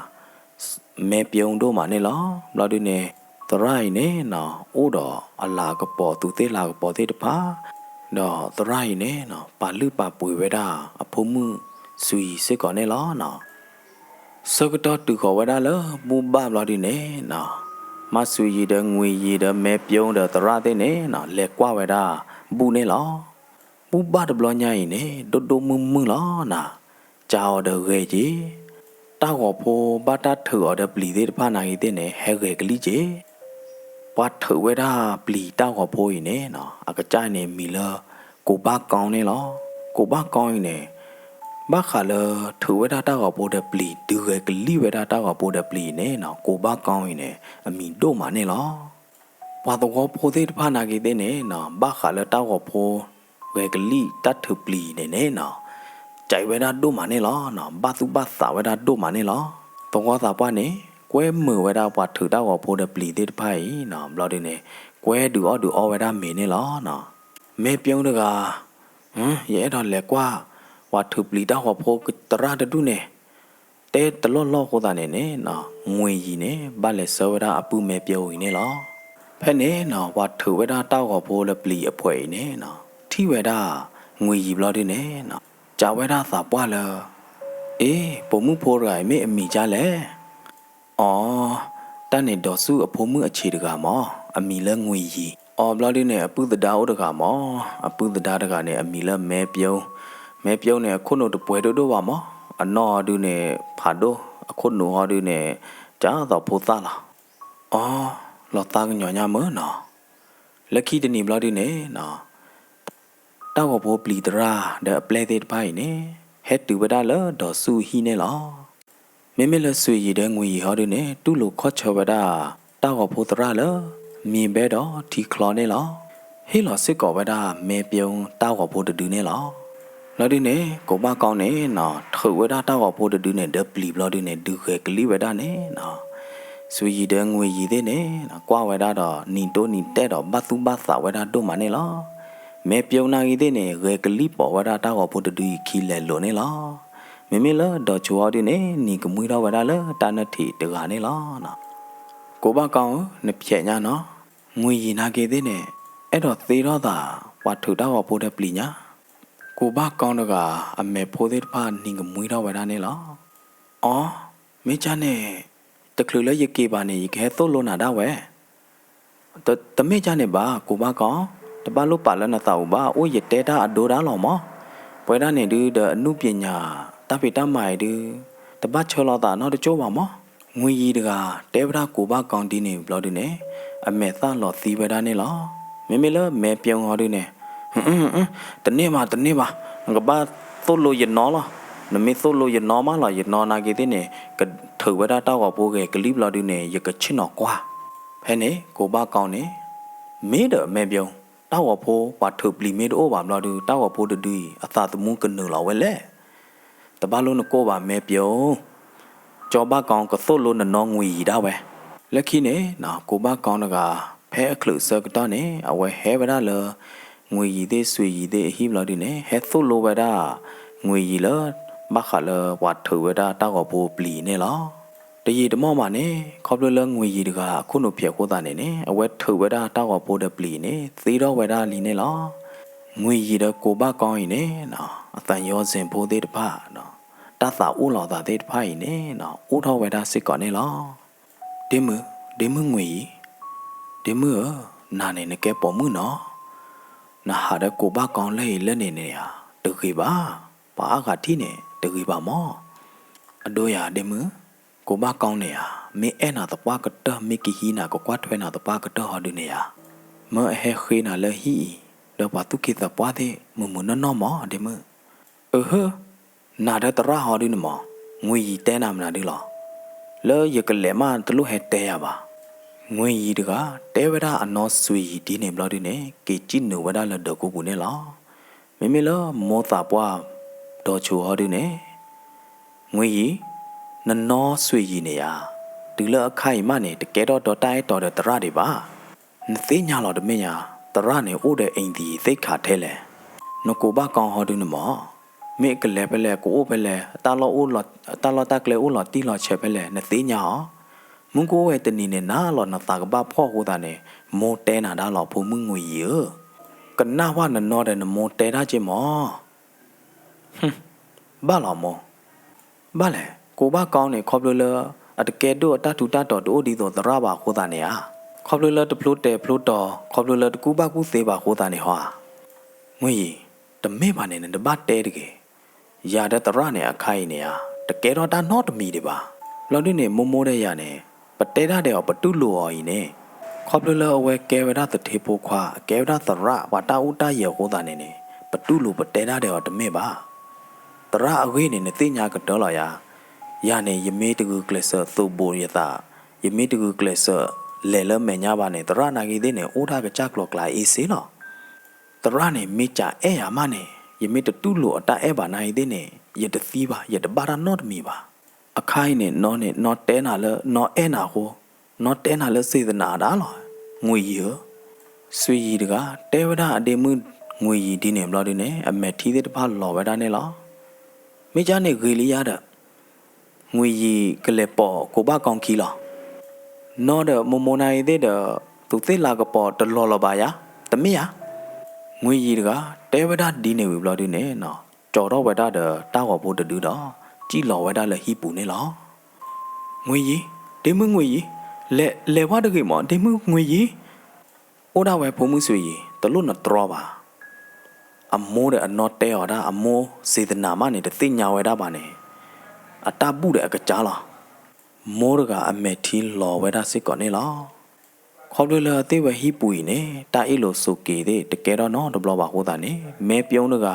မဲပျိဒိၣ်မးန့ၣ်လီၤ. ဘျီဒုန့ၣ် သရၣ်အံၤန့ၣ်နီၤ အိၣ်ဒီးအလၤကပီၤ သူးသ့ၣ်လၤကပီၤသ့ၣ်တဖၣ်, ဒီးသရၣ်အံၤန့ၣ်နီၤ ပာ်လုၢ်ပာ်ပှ့ၤဝဲဒၣ်အဖိမုၣ် ဆွေရည် စ့ၢ်ကီးန့ၣ်လီၤနီၤ. ဆၢကတီၢ်တုၤဃီၤဝဲဒၣ်လၢဘူၣ်ဘၣ်ဘျီဒုန့ၣ်နီၤ မါဆွေရည် ဒီး ငွေရည် ဒီး မဲပျိ ဒီးသရၣ်သ့ၣ်န့ၣ်နီၤ လဲၤကွၢ်ဝဲဒၣ်ဘူၣ်န့ၣ်လီၤ. ဘူၣ်ဘၣ်တဘျီညါအံၤန့ၣ် ဒိၣ်ဒိၣ်မုၢ်မုၢ်လီၤနီၤ, စးအီၤဒီးဂဲၤက့ၤ, တၢ်ဂီၤဖိဘၣ်တၢ်ထုးအီၤဒီးပျံၤသ့ၣ်တဖၣ်နာ်က့ၤသ့ၣ်န့ၣ် ဟဲဂဲၤကလံၣ်က့ၤ ပှၤထုးဝဲဒၣ်ပျံၤတၢ်ဂီၤဖိအံၤန့ၣ်နီၤ အကစၢ်န့ၣ်မံၤလၢ ကိးဘၣ်ကီန့ၣ်လီၤ. ကိးဘၣ်ကီအံၤန့ၣ် ဘၣ်ဃးလၢထုးဝဲဒၣ်တၢ်ဂီၤဖိဒီးပျံၤ ဒုးဂဲၤကလံၣ်ဝဲဒၣ်တၢ်ဂီၤဖိဒီးပျံၤအံၤန့ၣ်နီၤ ကိးဘၣ်ကီအံၤန့ၣ် အမံၤဒိၣ်မးန့ၣ်လီၤ. ပှၤသဝီဖိသ့ၣ်တဖၣ်နာ်က့ၤသ့ၣ်န့ၣ်နီၤ ဘၣ်ဃးလၢတၢ်ဂီၤဖိ ဂဲၤကလံၣ်တၢ်ထုးပျံၤန့ၣ်န့ၣ်နီၤ ကဲဝဲဒၣ်ဒိၣ်မးန့ၣ်လီၤနီၤ, ဘၣ်သူၣ်ဘၣ်သးဝဲဒၣ်ဒိၣ်မးန့ၣ်လီၤ. သဝီသးပှၢ်န့ၣ် ကွဲမုာ်ဝဲဒၣ်ပှၤထုးတၢ်ဂီၤဖိဒီးပျံၤသ့ၣ်တဖၣ်အံၤနီၤ ဘျီဒုန့ၣ် ကွဲဒုးအီၣ်ဒုးအီဝဲဒၣ်မ့ၤန့ၣ်လီၤနီၤ. မဲပျိတဂၤ ယအဲၣ်ဒိးလဲၤကွၢ် ပှၤထုးပျံၤတၢ်ဂီၤဖိသရၣ်တဒူၣ်န့ၣ် တဲတလီၢ်လီၢ်အဃိသတးန့ၣ်န့ၣ်နီၤ ငွေရည် န့ၣ် ဘၣ်လဲၤဆှၢဝဲဒၣ်အပုၢ်မဲပျိအံၤန့ၣ်လီၤ. ဖဲန့ၣ်နီၤ ပှၤထုးဝဲဒၣ်တၢ်ဂီၤဖိလၢပျံၤအဖှဲးအံၤန့ၣ်နီၤ ထံၣ်ဝဲဒၣ် ငွေရည် ဘျီဒုန့ၣ်နီၤ စံးဝဲဒၣ်သးပှၢ်လၢ အ့ ပိာ်မုၣ်ဖိတဂၤအံၤမ့ၢ်အမံၤဒ်လဲၣ်. အိ, တၢ်န့ၣ် ဒေါ်စုအဖိမုၣ်အဆံးတဂၤမး, အမံၤလၢငွေရည်. အိ, ဘျီဒုန့ၣ် အပုၢ်သဒါအိၣ်တဂၤမး, အပုၢ်သဒါတဂၤန့ၣ် အမံၤလၢမဲပျိ. မဲပျိန့ၣ် အခိၣ်နူာ်တပှဲၤဒိၣ်ဒိၣ်ဘၣ်မး, အနီၢ်အီၤဒုန့ၣ် ဖးဒိၣ်, အခိၣ်နူာ်ဟီဒုန့ၣ် ကၢ်သိးဖိသၣ်လီၤ. အိ, လီၤသးကညီၤညါမးနီၤ. လၢခံတနံၤဘျီဒုန့ၣ်နီၤ တၢ်ဂီၤဖိပျံၤသရၣ်ဒီးအပျဲၢ်သ့ၣ်တဖၣ်အံၤန့ၣ် ဟဲတုၤဝဲဒၣ်လၢဒေါ်စုအဟံၣ်န့ၣ်လီၤ. မ့မ့ၢ်လၢ ဆွေရည် ဒီး ငွေရည် ဟီဒုန့ၣ် တူၢ်လိာ်ခီၣ်ဆၢဝဲဒၣ် တၢ်ဂီၤဖိသရၣ်လၢ မံၤဘဲဒီးထံချီန့ၣ်လီၤ. ဟ့ၣ်လီၤစ့ၢ်ကီးဝဲဒၣ်မဲပၠိတၢ်ဂီၤဖိတဒုန့ၣ်လီၤ. လီၤဒုန့ၣ် ကိးဘၣ်ကီန့ၣ်နီၤ ထုးဝဲဒၣ်တၢ်ဂီၤဖိတဒုန့ၣ် ဒီးပျံၤဘျီဒုန့ၣ် ဒုးဂဲၤကလံၣ်ဝဲဒၣ်န့ၣ်နီၤ စွံယံၤဒီးငွံယံၤသ့ၣ်န့ၣ် ကွၢ်ဝဲဒၣ်ဒီး နံၤတိၢ်နံၤတဲာ်ဒီး ဘၣ်သူၣ်ဘၣ်သးဝဲဒၣ်ဒိၣ်မးန့ၣ်လီၤ. မဲပၠိနာ်ဂ့ၤသ့ၣ်န့ၣ် ဂဲၤကလံၣ်ပိာ်ဝဲဒၣ်တၢ်ဂီၤဖိတဒုအံၤခံလဲၤလိာ်န့ၣ်လီၤ. မ့မ့ၢ်လၢဒီးဆူးဟီဒုန့ၣ် နံၤကမှံထီၣ်ဝဲဒၣ်လၢတၢ်နၢၣ်ထံးတဂၤန့ၣ်လီၤ. ကိးဘၣ်ကီဧၢ, နဖျဲးညါနီၤ, ငွံယံၤနာ်ဂ့ၤသ့ၣ်န့ၣ် အဲၣ်ဒိးသ့ထီၣ်သး ပှၤထုးတၢ်ဂီၤဖိဒီးပျံၤညါ. ကိးဘၣ်ကီတဂၤ အမဲာ်ဖိသ့ၣ်တဖၣ်နံၤကမှံထီၣ်ဝဲဒၣ်န့ၣ်လီၤ. အီ, မ့ၢ်ကၢ်န့ၣ် တချုးလၢယက့ၤဘၣ်န့ၣ် ယကဟဲသိၣ်လိနၤဒၣ်ဝဲ တမ့ၢ်ကၢ်န့ၣ်ဘၣ် ကိးဘၣ်ကီ, တဘၣ်လိၣ်ပာ်လၢနသးအူဘၣ် အိၣ်ယတဲတၢ်အဒိဒၣ်လီၤမၢ်. ပဝဲဒၣ်န့ၣ်ဒုဒီးအနုပညာ တၢ်ဖံးတၢ်မၤအံၤဒု တဘၣ်ဆၢလီၤသးနီတကၠိၢ်ဘၣ်မၢ်. ငွံယံၤတဂၤ တဲဝဲဒၣ်ကိးဘၣ်ကီဒ်န့ၣ်ဘျီဒုန့ၣ် အမဲာ်သၣ်လီၤသံဝဲဒၣ်န့ၣ်လီၤ. မ့မ့ၢ်လၢမဲပၠိဟီဒုန့ၣ် တန့ၢ်ဘၣ် တန့ၢ်ဘၣ်, နကဘၣ်သိၣ်လိယနီၤလီၤ. နမ့ၢ်သိၣ်လိယနီၤမးလီၤ ယနီၤနာ်ဂ့ၤသ့ၣ်န့ၣ် ကထုးဝဲဒၣ်တၢ်ဂီၤဖိဂဲၤကလံၣ်ဘျီဒုန့ၣ် ယကဆ့ၣ်နီၤကွၢ်. ဖဲန့ၣ် ကိးဘၣ်ကီန့ၣ် မ့ၢ်ဒီးမဲပၠိ တၢ်ဂီၤဖိပှၤထုးပျံၤမ့ၢ်တအိၣ်ဘၣ်ဘျီဒု တၢ်ဂီၤဖိတဒုအံၤ အသးသမူကနုာ်လီၤဝဲလဲၣ်. တဘၣ်လိၣ်နကိၢ်ဘၣ်မဲပၠိ, ကၠီဘၣ်ကီကသိၣ်လိနနီၤငွံယံၤဒၣ်ဝဲ. လၢခံန့ၣ် ကိးဘၣ်ကီတဂၤ ဖဲအချုးအဆၢကတီၢ်န့ၣ် အဝဲဟဲဝဲဒၣ်လၢ ငွံယံၤသ့ၣ်စွံယံၤသ့ၣ်အဟံၣ်ဘျီဒုန့ၣ် ဟဲသိၣ်လိဝဲဒၣ် ငွံယံၤလၢ ဘၣ်ဃးလၢပှၤထုးဝဲဒၣ်တၢ်ဂီၤဖိပျံၤန့ၣ်လီၤ. တယံာ်တမီၢ်ဘၣ်န့ၣ် ခီဖျိလၢငွံယံၤတဂၤအခိၣ်နူာ်ဖျဲးအဃိသတးန့ၣ်န့ၣ် အဝဲထုးဝဲဒၣ်တၢ်ဂီၤဖိဒီးပျံၤန့ၣ် သ့ထီၣ်ဝဲဒၣ်လံန့ၣ်လီၤ. ငွံယံၤဒီးကိးဘၣ်ကီအံၤန့ၣ် အသံယောဇဉ်ဖိသ့ၣ်တဖၣ် တၢ်သးအိၣ်လီၤသးသ့ၣ်တဖၣ်အံၤန့ၣ် အိၣ်ထီၣ်ဝဲဒၣ်စ့ၢ်ကီးန့ၣ်လီၤ. ဒ့မုၣ်, ဒ့မုၣ်ငွံယံၤ, ဒ့မုၣ်ဧၢ, နၤန့ၣ်နကဲပိာ်မုၣ်နီၤ, နဟးဒီးကိးဘၣ်ကီလၢအံၤလၢန့ၣ်န့ၣ်ဧါ, တဂ့ၤဘၣ်, ပှၤအါဂၤထံၣ်န့ၣ် တဂ့ၤဘၣ်မၢ်. အဒိယၤဒ့မုၣ်, ကိးဘၣ်ကီန့ၣ်ဧါ, မ့ၢ်အဲၣ်နၤသပှၢ်ကတၢၢ် မ့ၢ်ကဟံးနၤကကွၢ်ထွဲနၤသပှၢ်ကတၢၢ်ဟီဒုန့ၣ်ဧါ, မၢအဟဲဃ့နၤလၢဟံၣ်အံၤ ဒီးပှၤသူၣ်က့သးပှၢ်သ့ၣ်မုာ်မုာ်နီၢ်နီၢ်မၢ်ဒ့မုၣ်. အဟၢ, နၤဒီးသရၣ်ဟီဒုန့ၣ်မၢ်, ငွံယံၤတဲနၤမနုၤဒုလီၤ. လၢယကလဲၤမးတလိၣ်ဟဲတဲယၤဘၣ်. ငွံယံၤတဂၤ တဲဝဲဒၣ်အနီၢ်စွံယံၤဒ်န့ၣ်ဘျီဒုန့ၣ် က့ၤစံၣ်နုာ်ဝဲဒၣ်လၢဒၢးကိပူၤန့ၣ်လီၤ. မ့မ့ၢ်လၢမိၢ်သးပှၢ်ဒီးဆူးဟီဒုန့ၣ် ငွံယံၤ, နနီၢ်စွံယံၤန့ၣ်ဧါ, တုၤလၢအခါအံၤမးန့ၣ် တကဲထီၣ်ဒီးတၢ်အဲၣ်တီဒီးသရၣ်ဒံးဘၣ်. နသ့ၣ်ညါလီၤတမ့ၢ်ညါ, သရၣ်န့ၣ်အိၣ်ဒီး အိမ်သီ သ့ၣ်ခးထဲလဲၣ်. နကိးဘၣ်ကီဟီဒုန့ၣ်မၢ်, မ့ၢ်အကလဲၤဖဲလဲၣ် ကအိၣ်ဖဲလဲၣ်, တၢ်လီၢ်တၢ်ကျဲအိၣ်လီၤတံၢ်လီၤဆဲးဖဲလဲၣ် နသ့ၣ်ညါအီၤ. မုၢ်ကအိၣ်ဝဲတနံၤန့ၣ် နၤလီၤနသးကဘၣ်ဖှီၣ်အဃိသတးန့ၣ် မိၢ်တဲနၤဒၣ်လီၤ ဖိမုၣ်ငွံယံၤဧၢ. ကနၣ်ဝဲနနီၢ်ဒီးနမိၢ်တဲတၢ်က့မၢ်. ဘၣ်လီၤမိၢ်. ဘၣ်လဲၣ်, ကိးဘၣ်ကီန့ၣ် ခီဖျိလၢ အတကဲဒိၣ်အတၢ်ထူးတၢ်တီၤတအိၣ်ဒ်သိးသရၣ်ဘၣ်အဃိသတးန့ၣ်ဧါ. ခီဖျိလၢတဖျိတဲာ်ဖျိတီၤ, ခီဖျိလၢတကူၣ်ဘၣ်ကူၣ်သ့ဘၣ်အဃိသတးန့ၣ်ဟီဧါ. ငွံယံၤ, တမ့ၢ်ဘၣ်န့ၣ် နတဘၣ်တဲတဂ့ၤ. ယၤဒီးသရၣ်န့ၣ်အခါအံၤန့ၣ်ဧါ, တကဲထီၣ်တၢ်နီတမံၤဒံးဘၣ်. ဘျီဒုန့ၣ် မိၢ်မိၢ်ဒီးယၤန့ၣ် ပတဲတၢ်ဒီးအီၤ ပတူၢ်လိာ်အီၤအံၤန့ၣ်, ခီဖျိလၢအဝဲကဲဝဲဒၣ်သထ့ဖိခွါ, ကဲဝဲဒၣ်သရၣ် ပှၤတၢ်အိၣ်တၢ်ယၢၤအဃိသတးန့ၣ်န့ၣ် ပတူၢ်လိာ်ပတဲတၢ်ဒီးအီၤတမ့ၢ်ဘၣ်. သရၣ်အဂ့ၢ်န့ၣ် နသ့ၣ်ညါကတၢၢ်လီၤယၤ. ယၤန့ၣ် ယမ့ၢ်တဂုာ်ကျဲးစၢးသိးဘိးယသး, ယမ့ၢ်တဂုာ်ကျဲးစၢးလဲၤလၢမဲာ်ညါဘၣ်န့ၣ် သရၣ်နာ်ဂ့ၤသ့ၣ်န့ၣ် အိၣ်တၢ်ကစၢ်ကျိၤကျါအ့စ့လီၤ. သရၣ်န့ၣ် မ့ၢ်ကအဲၣ်ယၤမးန့ၣ် ယမ့ၢ်တတူၢ်လိာ်အတၢ်အဲၣ်ဘၣ်နာ်ဂ့ၤသ့ၣ်န့ၣ် ယတသံဘၣ်, ယတဘၣ်တၢ်နီတမံၤဘၣ်. အခါအံၤန့ၣ် နီၢ်န့ၣ် နီၢ်တဲနၤလၢ နီၢ်အဲၣ်နၤအဃိ, နီၢ်တဲနၤလၢ စေတနာ ဒၣ်လီၤ, ငွံယံၤဧၢ. စွံယံၤတဂၤ တဲဝဲဒၣ်အဒ့မုၣ်ငွံယံၤဒ်န့ၣ်ဘျီဒုန့ၣ် အမဲာ်ထံသ့ၣ်တဖၣ်လီၤဝဲဒၣ်န့ၣ်လီၤ. မ့ၢ်ကန့ၣ်ဂ့ၤလံယၤဒီး ငွံယံၤကလဲၤပိာ်ကိးဘၣ်ကီခံလီၤ. နီၢ်ဒီးမိၢ်မိၢ်နာ်ဂ့ၤသ့ၣ်ဒီး သူၣ်သ့ၣ်လၤကပီၤတလီၤလီၤဘၣ်ယၤ, တမ့ၢ်ယၤ. ငွံယံၤတဂၤ တဲဝဲဒၣ်ဒ်န့ၣ်ဝံၤဘျီဒုန့ၣ် ကၠီထီၣ်ဝဲဒၣ်ဒီးတၢ်ဂီၤဖိတဒုဒီး စံၣ်လီၤဝဲဒၣ်လၢဟံၣ်ပူၤန့ၣ်လီၤ. ငွံယံၤ, ဒ့မုၣ်ငွံယံၤ, လဲၤ, လဲၤဝဲတဂ့ၤမၢ် ဒ့မုၣ်ငွံယံၤ. အိၣ်ဒၣ်ဝဲဖိမုၣ်စွံယံၤ တလိၣ်နတြီဘၣ်. အမိၢ်ဒီးအနီၢ်တဲအီၤဒၣ် အမိၢ် စေတနာ မးန့ၣ် တသ့ၣ်ညါဝဲဒၣ်ဘၣ်န့ၣ် အတၢ်ဘူၣ်ဒီးအကစၢ်လီၤ. မိၢ်တဂၤအမဲာ်ထံလီၤဝဲဒၣ်စ့ၢ်ကီးန့ၣ်လီၤ. ခီဖျိလၢသ့ၣ်ဝဲဟံၣ်ပူၤအံၤန့ၣ် တၢ်အ့ၣ်လိာ်ဆိးက့ၤသ့ၣ် တကဲထီၣ်နီတဘျီဘၣ်အဃိသတးန့ၣ် မဲပျိတဂၤ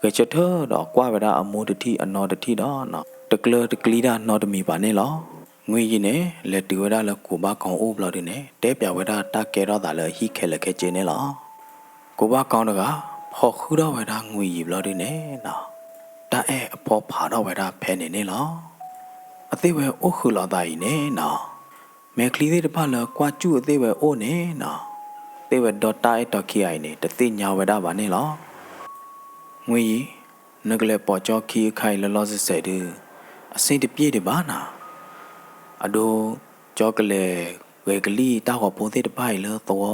ဂဲၤဆၢထၢၣ်ဒီးကွၢ်ဝဲဒၣ်အမိၢ်တထံၣ်အနီၢ်တထံၣ်ဒီး တကျၢၤတကျံတၢ်နီတမံၤဘၣ်န့ၣ်လီၤ. ငွေယီၤန့ၣ် လဲၤတုၤဝဲဒၣ်လၢကိးဘၣ်ကီအိၣ်ဘျီဒုန့ၣ် တဲပၠးဝဲဒၣ်တၢ်ကဲထီၣ်သးလၢအဟံၣ်ခဲလၢာ်ခဲဆ့န့ၣ်လီၤ. ကိးဘၣ်ကီတဂၤ ဖီၣ်ဃုာ်ထီၣ်ဝဲဒၣ်ငွေယီၤဘျီဒုန့ၣ်နီၤ, တၢ်အဲၣ်အဖီဖးထီၣ်ဝဲဒၣ်ဖဲန့ၣ်န့ၣ်လီၤ. အသ့ၣ်ဝဲအိၣ်ဃုာ်လိာ်သးအံၤန့ၣ်နီၤ, မဲာ်ချံသ့ၣ်တဖၣ်လၢကွၢ်စူၣ်အသ့ၣ်ဝဲအိၣ်န့ၣ်နီၤ, သ့ၣ်ဝဲဒီတၢ်အဲၣ်တီခံဂၤအံၤန့ၣ် တသ့ၣ်ညါဝဲဒၣ်ဘၣ်န့ၣ်လီၤ. ငွေယီၤ, နကလဲၤပိာ်ကၠီခံအခါအံၤလၢလီၢ်စဲးစဲးဒု အဆ့ၣ်တပျ့ၢ်ဒံးဘၣ်နီၤ. အဒိ, ကၠီကလဲၤဂဲၤကလံၣ်တၢ်ဂီၤဖိသ့ၣ်တဖၣ်အံၤလၢသဝီ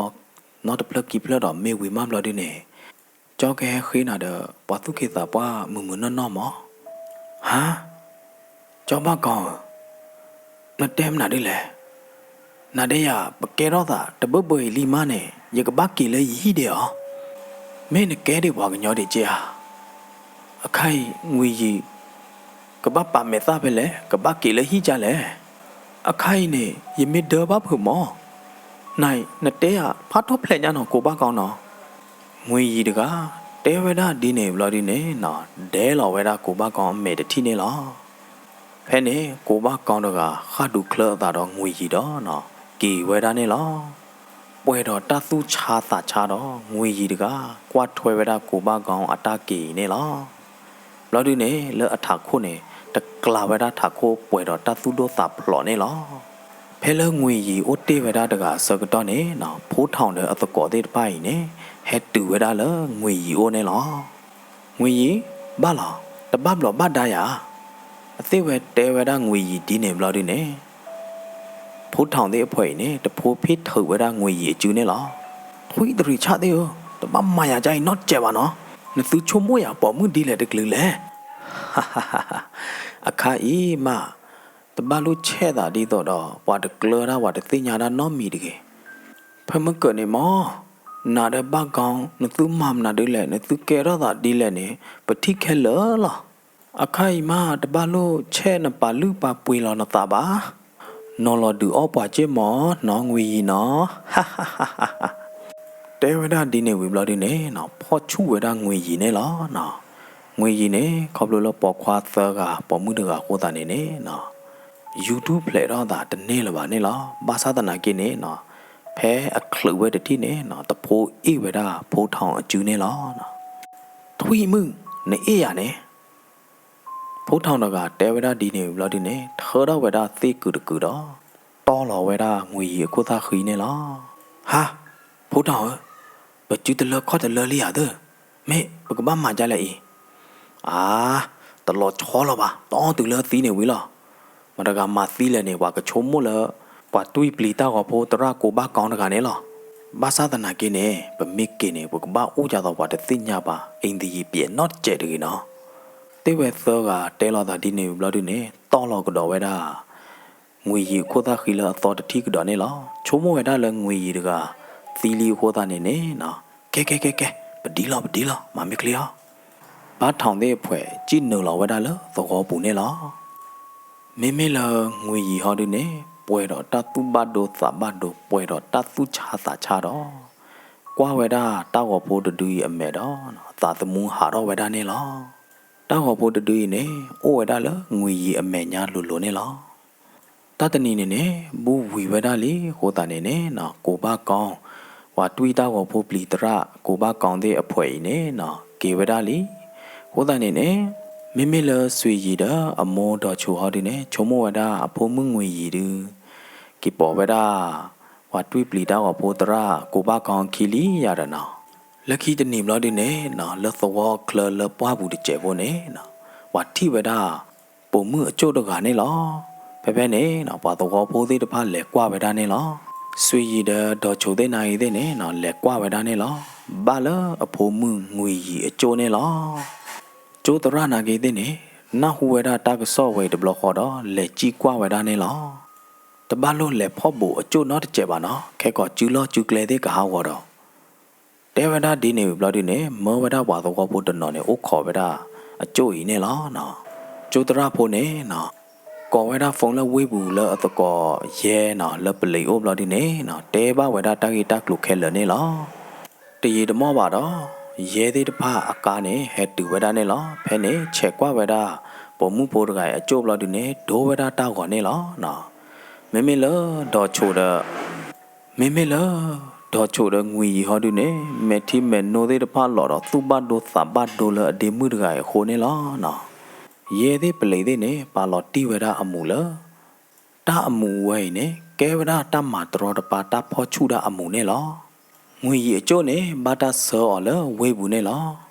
နီတဖျၢၣ်ခံဖျၢၣ်ဒီးမ့ၢ်ဝံၤမးဘျီဒုန့ၣ်, ကၠီကဟဲဃ့နၤဒီး ပှၤသူၣ်က့သးပှၢ်မုာ်မုာ်နီၢ်နီၢ်မး. ဟါ, ကၠီဘၣ်ကီဧၢ, နတဲမနုၤဒ်လဲၣ်. နၤဒဲယၤ ပကဲထီၣ်သးတဘၢဘၢအံၤလံမးန့ၣ် ယကဘၣ်က့ၤလၢယဟံၣ်ဒံးဧါ. မ့ၢ်နကဲဒံးပှၤကညီဒံးက့ဧါ. အခါအံၤ ငွေယီၤ ကဘၣ်ပာ်မဲာ်သၣ်ဖဲလဲၣ်, ကဘၣ်က့ၤလၢဟံၣ်ဒ်လဲၣ်. အခါအံၤန့ၣ် ယမ့ၢ်ဒၢဘၣ်ဖုးမး. နၤအံၤ နတဲယၤဖးထီၣ်ဖျဲးညါနီၤ ကိးဘၣ်ကီနီၤ. ငွေယီၤတဂၤ တဲဝဲဒၣ်ဒ်န့ၣ်ဘျီဒုန့ၣ်နီၤ, ဒဲလီၤဝဲဒၣ်ကိးဘၣ်ကီအမဲာ်တထံၣ်န့ၣ်လီၤ. ဖဲန့ၣ် ကိးဘၣ်ကီတဂၤ ဃၣ်ဒူးချၢအသးဒီးငွေယီၤဒီးနီၤ, က့ၤဝဲဒၣ်န့ၣ်လီၤ. ပှဲၤဒီးတၢ်သူၣ်ဆါသးဆါဒီး ငွေယီၤတဂၤ ကွၢ်ထွဲဝဲဒၣ်ကိးဘၣ်ကီအတၢ်က့ၤအံၤန့ၣ်လီၤ. ဘျီဒုန့ၣ် လၢအထးခိၣ်န့ၣ် တကျးဝဲဒၣ်ထးခိၣ်ပှဲၤဒီးတၢ်သူၣ်ဒိၣ်သးဖျိးန့ၣ်လီၤ. ဖဲလၢငွေယီၤအိၣ်တ့ၢ်ဝဲဒၣ်တဂၤအဆၢကတီၢ်န့ၣ်နီၤ, ဖိထီၣ်ဒီးအသကိးသ့ၣ်တဖၣ်အံၤန့ၣ် ဟဲတုၤဝဲဒၣ်လၢငွေယီၤအိၣ်န့ၣ်လီၤ. ငွေယီၤ, ဘၣ်လီၤ, တဘၣ်ဘျီးဘၣ်ဒါယၤ. အသ့ၣ်ဝဲတဲဝဲဒၣ်ငွေယီၤဒ်န့ၣ်ဘျီဒုန့ၣ် ဖိထီၣ်သ့ၣ်အဖှဲးအံၤန့ၣ် တဖိဖ့ၣ်ထုးဝဲဒၣ်ငွေယီၤအစုန့ၣ်လီၤ. ထွံၣ်တရံးဆၣ်သ့ၣ်ဧၢ, တဘၣ်မၤယၤဒ်အံၤနီတစဲးဘၣ်နီၤ. နသုဆိကမိၣ်ယၤပိာ်မုၣ်ဒ်လဲၣ်တကလုာ်လဲၣ်. အခါအံၤမး တဘၣ်လိၣ်ဆဲးသးဒ်သိးဒီး ပှၤတကျၢၤတၢ် ပှၤတသ့ၣ်ညါတၢ်နီတမံၤတဂ့ၤ. ဖဲမုၢ်ကၢးန့ၣ်မး, နၤဒီးဘၣ်ကီ နသုမၤမနုၤဒ်လဲၣ်, နသုကဲထီၣ်သးဒ်လဲၣ်န့ၣ် ပထံၣ်ခဲလၢာ်လီၤ. အခါအံၤမး တဘၣ်လိၣ်ဆဲးနပာ်လုၢ်ပာ်ပှ့ၤလီၤနသးဘၣ်. နီၤလီၤဒုးအီၣ်ပှၤစ့ၢ်မး နီၢ်ငွေယီၤနီၤ. တဲဝဲဒၣ်ဒ်န့ၣ်ဝံၤဘျီဒုန့ၣ်နီၤ, ဖီၣ်ဆူၣ်ဝဲဒၣ်ငွေယီၤန့ၣ်လီၤ. ငွေယီၤန့ၣ် ခီဖျိလၢပိာ်ခွါသၢဂၤ ပိာ်မုၣ်တဂၤအဃိသတးန့ၣ်န့ၣ်နီၤ, ယူၤထူၣ်ဖျဲးထီၣ်သးတန့ၢ်လၢၤဘၣ်န့ၣ်လီၤ. ဘၣ်ဆၣ်သနာ်က့န့ၣ်နီၤ, ဖဲအချုးဝဲတထံၣ်န့ၣ်နီၤ, တဖိအ့ၣ်ဝဲဒၣ်ဖိထီၣ်အစုန့ၣ်လီၤ. ထွံၣ်မုၣ်, နအ့ၣ်ယၤန့ၣ် ဖိထီၣ်တဂၤတဲဝဲဒၣ်ဒ်န့ၣ်ဝံၤဘျီဒုန့ၣ် ထၢထီၣ်ဝဲဒၣ်သ့ၣ်ကုာ်တကုာ်ဒီး တီၢ်လီၤဝဲဒၣ်ငွေယီၤအခိၣ်သၣ်ဃံန့ၣ်လီၤ. ဟါ, ဖိထီၣ်ဧၢ, ပစုတလၢခီၣ်တလၢလံဧါသၢ, မ့ၢ်ပကဘၣ်မၤဒ်လဲၣ်အံၤ. အါ, တလီၤဆီလီၤဘၣ်, တီၢ်တုၤလၢသံန့ၣ်ဝံၤလီၤ. မတၤတဂၤမၤသံလဲၣ်န့ၣ် ပှၤကဆိကမိၣ်လၢ ပှၤတွံၢ်ပျံၤတၢ်ဂီၤဖိသရၣ်ကိးဘၣ်ကီတဂၤန့ၣ်လီၤ. ဘၣ်ဆၣ်သနာ်က့န့ၣ် ပမ့ၢ်က့ၤန့ၣ် ပကဘၣ်အိၣ်ဒ်သိးပှၤတသ့ၣ်ညါဘၣ် အ့ၣ်သယံၤပျဲးနီတစဲးတဂ့ၤနီၤ. သ့ၣ်ဝဲသၢဂၤတဲလီၤသးဒ်န့ၣ်ဝံၤဘျီဒုန့ၣ် တီၢ်လီၤကဒီးဝဲဒၣ် ငွေယီၤအခိၣ်သၣ်ဃံလၢအသီတထံၣ်ကဒီးန့ၣ်လီၤ. ဆိကမိၣ်ဝဲဒၣ်လၢငွေယီၤတဂၤ သံလံအဃိသတးန့ၣ်န့ၣ်နီၤ, ကဲကဲကဲကဲ, ပဒံလီၤပဒံလီၤ, မၤမ့ၢ်ချ့အီၤ. ဘါထီၣ်သ့ၣ်အဖှဲး စံၣ်နုာ်လီၤဝဲဒၣ်လၢသဝီပူၤန့ၣ်လီၤ. မ့မ့ၢ်လၢငွေယီၤဟီဒုန့ၣ် ပှဲၤဒီးတၢ်သူၣ်ဘၣ်ဒိသးဘၣ်ဒိ ပှဲၤဒီးတၢ်သူၣ်ဆါသးဆါဒီး ကွၢ်ဝဲဒၣ်တၢ်ဂီၤဖိတဒုအံၤအမဲာ်ဒီး သးသမူဟးထီၣ်ဝဲဒၣ်န့ၣ်လီၤ. တၢ်ဂီၤဖိတဒုအံၤန့ၣ် အိၣ်ဝဲဒၣ်လၢငွေယီၤအမဲာ်ညါလိၤလိၤန့ၣ်လီၤ. တၢ်တနံၤန့ၣ်န့ၣ် ဘူးဝံၤဝဲဒၣ်လံအဃိသတးန့ၣ်န့ၣ်နီၤ, ကိးဘၣ်ကီ ပှၤတွံၢ်တၢ်ဂီၤဖိပျံၤသရၣ် ကိးဘၣ်ကီသ့ၣ်အဖှဲးအံၤန့ၣ်နီၤ က့ၤဝဲဒၣ်လံ. အဃိသတးန့ၣ်န့ၣ် မ့မ့ၢ်လၢစွ့ၤယံၤဒီးအမိၢ်ဒီးဆိဟီဒုန့ၣ် ဆိကမိၣ်ဝဲဒၣ်အဖိမုၣ်ငွေယီၤဒု က့ၤပိာ်ဝဲဒၣ် ပှၤတွံၢ်ပျံၤတၢ်ဂီၤဖိသရၣ် ကိးဘၣ်ကီခံလံယၤဒီးနီၤ. လၢခံတနံၤဘျီဒုန့ၣ်နီၤ လၢသဝီအချၢလၢပှၢ်ပူၤတစဲးဖိန့ၣ်နီၤ ပှၤထံၣ်ဝဲဒၣ် ပိာ်မုၣ်အကၠိၣ်တဂၤန့ၣ်လီၤ. ဖဲဖဲန့ၣ်နီၤ ပှၤသဝီဖိသ့ၣ်တဖၣ်လဲၤကွၢ်ဝဲဒၣ်န့ၣ်လီၤ. စွ့ၤယံၤဒီးဒီးဆိသ့ၣ်နၤဂ့ၤသ့ၣ်န့ၣ်နီၤ လဲၤကွၢ်ဝဲဒၣ်န့ၣ်လီၤ. ဘၣ်လၢအဖိမုၣ်ငွေယံၤအကၠိၣ်န့ၣ်လီၤ. ကၠိသရၣ်နၤဂ့ၤသ့ၣ်န့ၣ် နၢ်ဟူဝဲဒၣ်တၢ်ကစီၣ်ဝဲအံၤတဘျီဃီဒီး လဲၤစံၣ်ကွၢ်ဝဲဒၣ်န့ၣ်လီၤ. တဘၣ်လိၣ်လဲၤဖီၣ်ဘူးအကၠိၣ်နီတစဲးဘၣ်နီၤ, ခဲကိာ်စုလီၢ်စုကျဲသ့ၣ်ကဟးဂီၤဒီး တဲဝဲဒၣ်ဒ်န့ၣ်ဝံၤဘျီဒုန့ၣ် မၢဝဲဒၣ်ပှၤသဝီဖိတနီၤန့ၣ် အိၣ်ခိးဝဲဒၣ်အကၠိၣ်အံၤန့ၣ်လီၤ. ကၠိသရၣ်ဖိန့ၣ်နီၤ ကိးဝဲဒၣ် phone လၢဝ့ၢ်ပူၤလၢအသကိးယဲနီၤ လၢပလံၤအိၣ်ဘျီဒုန့ၣ်နီၤ တဲဘၣ်ဝဲဒၣ်တၢ်ဂ့ၢ်တၢ်ကျိၤခဲလၢာ်န့ၣ်လီၤ. တယံာ်တမီၢ်ဘၣ်ဒီး ယဲသ့ၣ်တဖၣ်အကါန့ၣ် ဟဲတုၤဝဲဒၣ်န့ၣ်လီၤ. ဖဲန့ၣ် ဆဲးကွၢ်ဝဲဒၣ် ပိာ်မုၣ်ဖိတဂၤအံၤအကၠိၣ်ဘျီဒုန့ၣ် ဒိဝဲဒၣ်တၢ်ဂီၤန့ၣ်လီၤနီၤ. မ့မ့ၢ်လၢဒီးဆိးဒီး မ့မ့ၢ်လၢ ဒီးဆိးဒီးငွေရည်ဟီဒုန့ၣ် မဲာ်ထံမဲာ်နိသ့ၣ်တဖၣ်လီၤဒီး သူၣ်ဘၣ်ဒိသးဘၣ်ဒိလၢအဒ့မုၣ်တဂၤအံၤအဃိန့ၣ်လီၤ. ယဲသ့ၣ်ပလံးသ့ၣ်န့ၣ် ပာ်လီၤတံၢ်ဝဲဒၣ်အမူးလၢ တၢ်အမူးဝဲအံၤန့ၣ် ကဲဝဲဒၣ်တၢ်မၤတရီတပါတၢ်ဖီၣ်ဆူၣ်ဒၣ်အမူးန့ၣ်လီၤ. ငွေရည်အကၠိၣ်န့ၣ် ဘၣ်တၢ်ဆှၢအီၤလၢဝ့ၢ်ပူၤန့ၣ်လီၤ.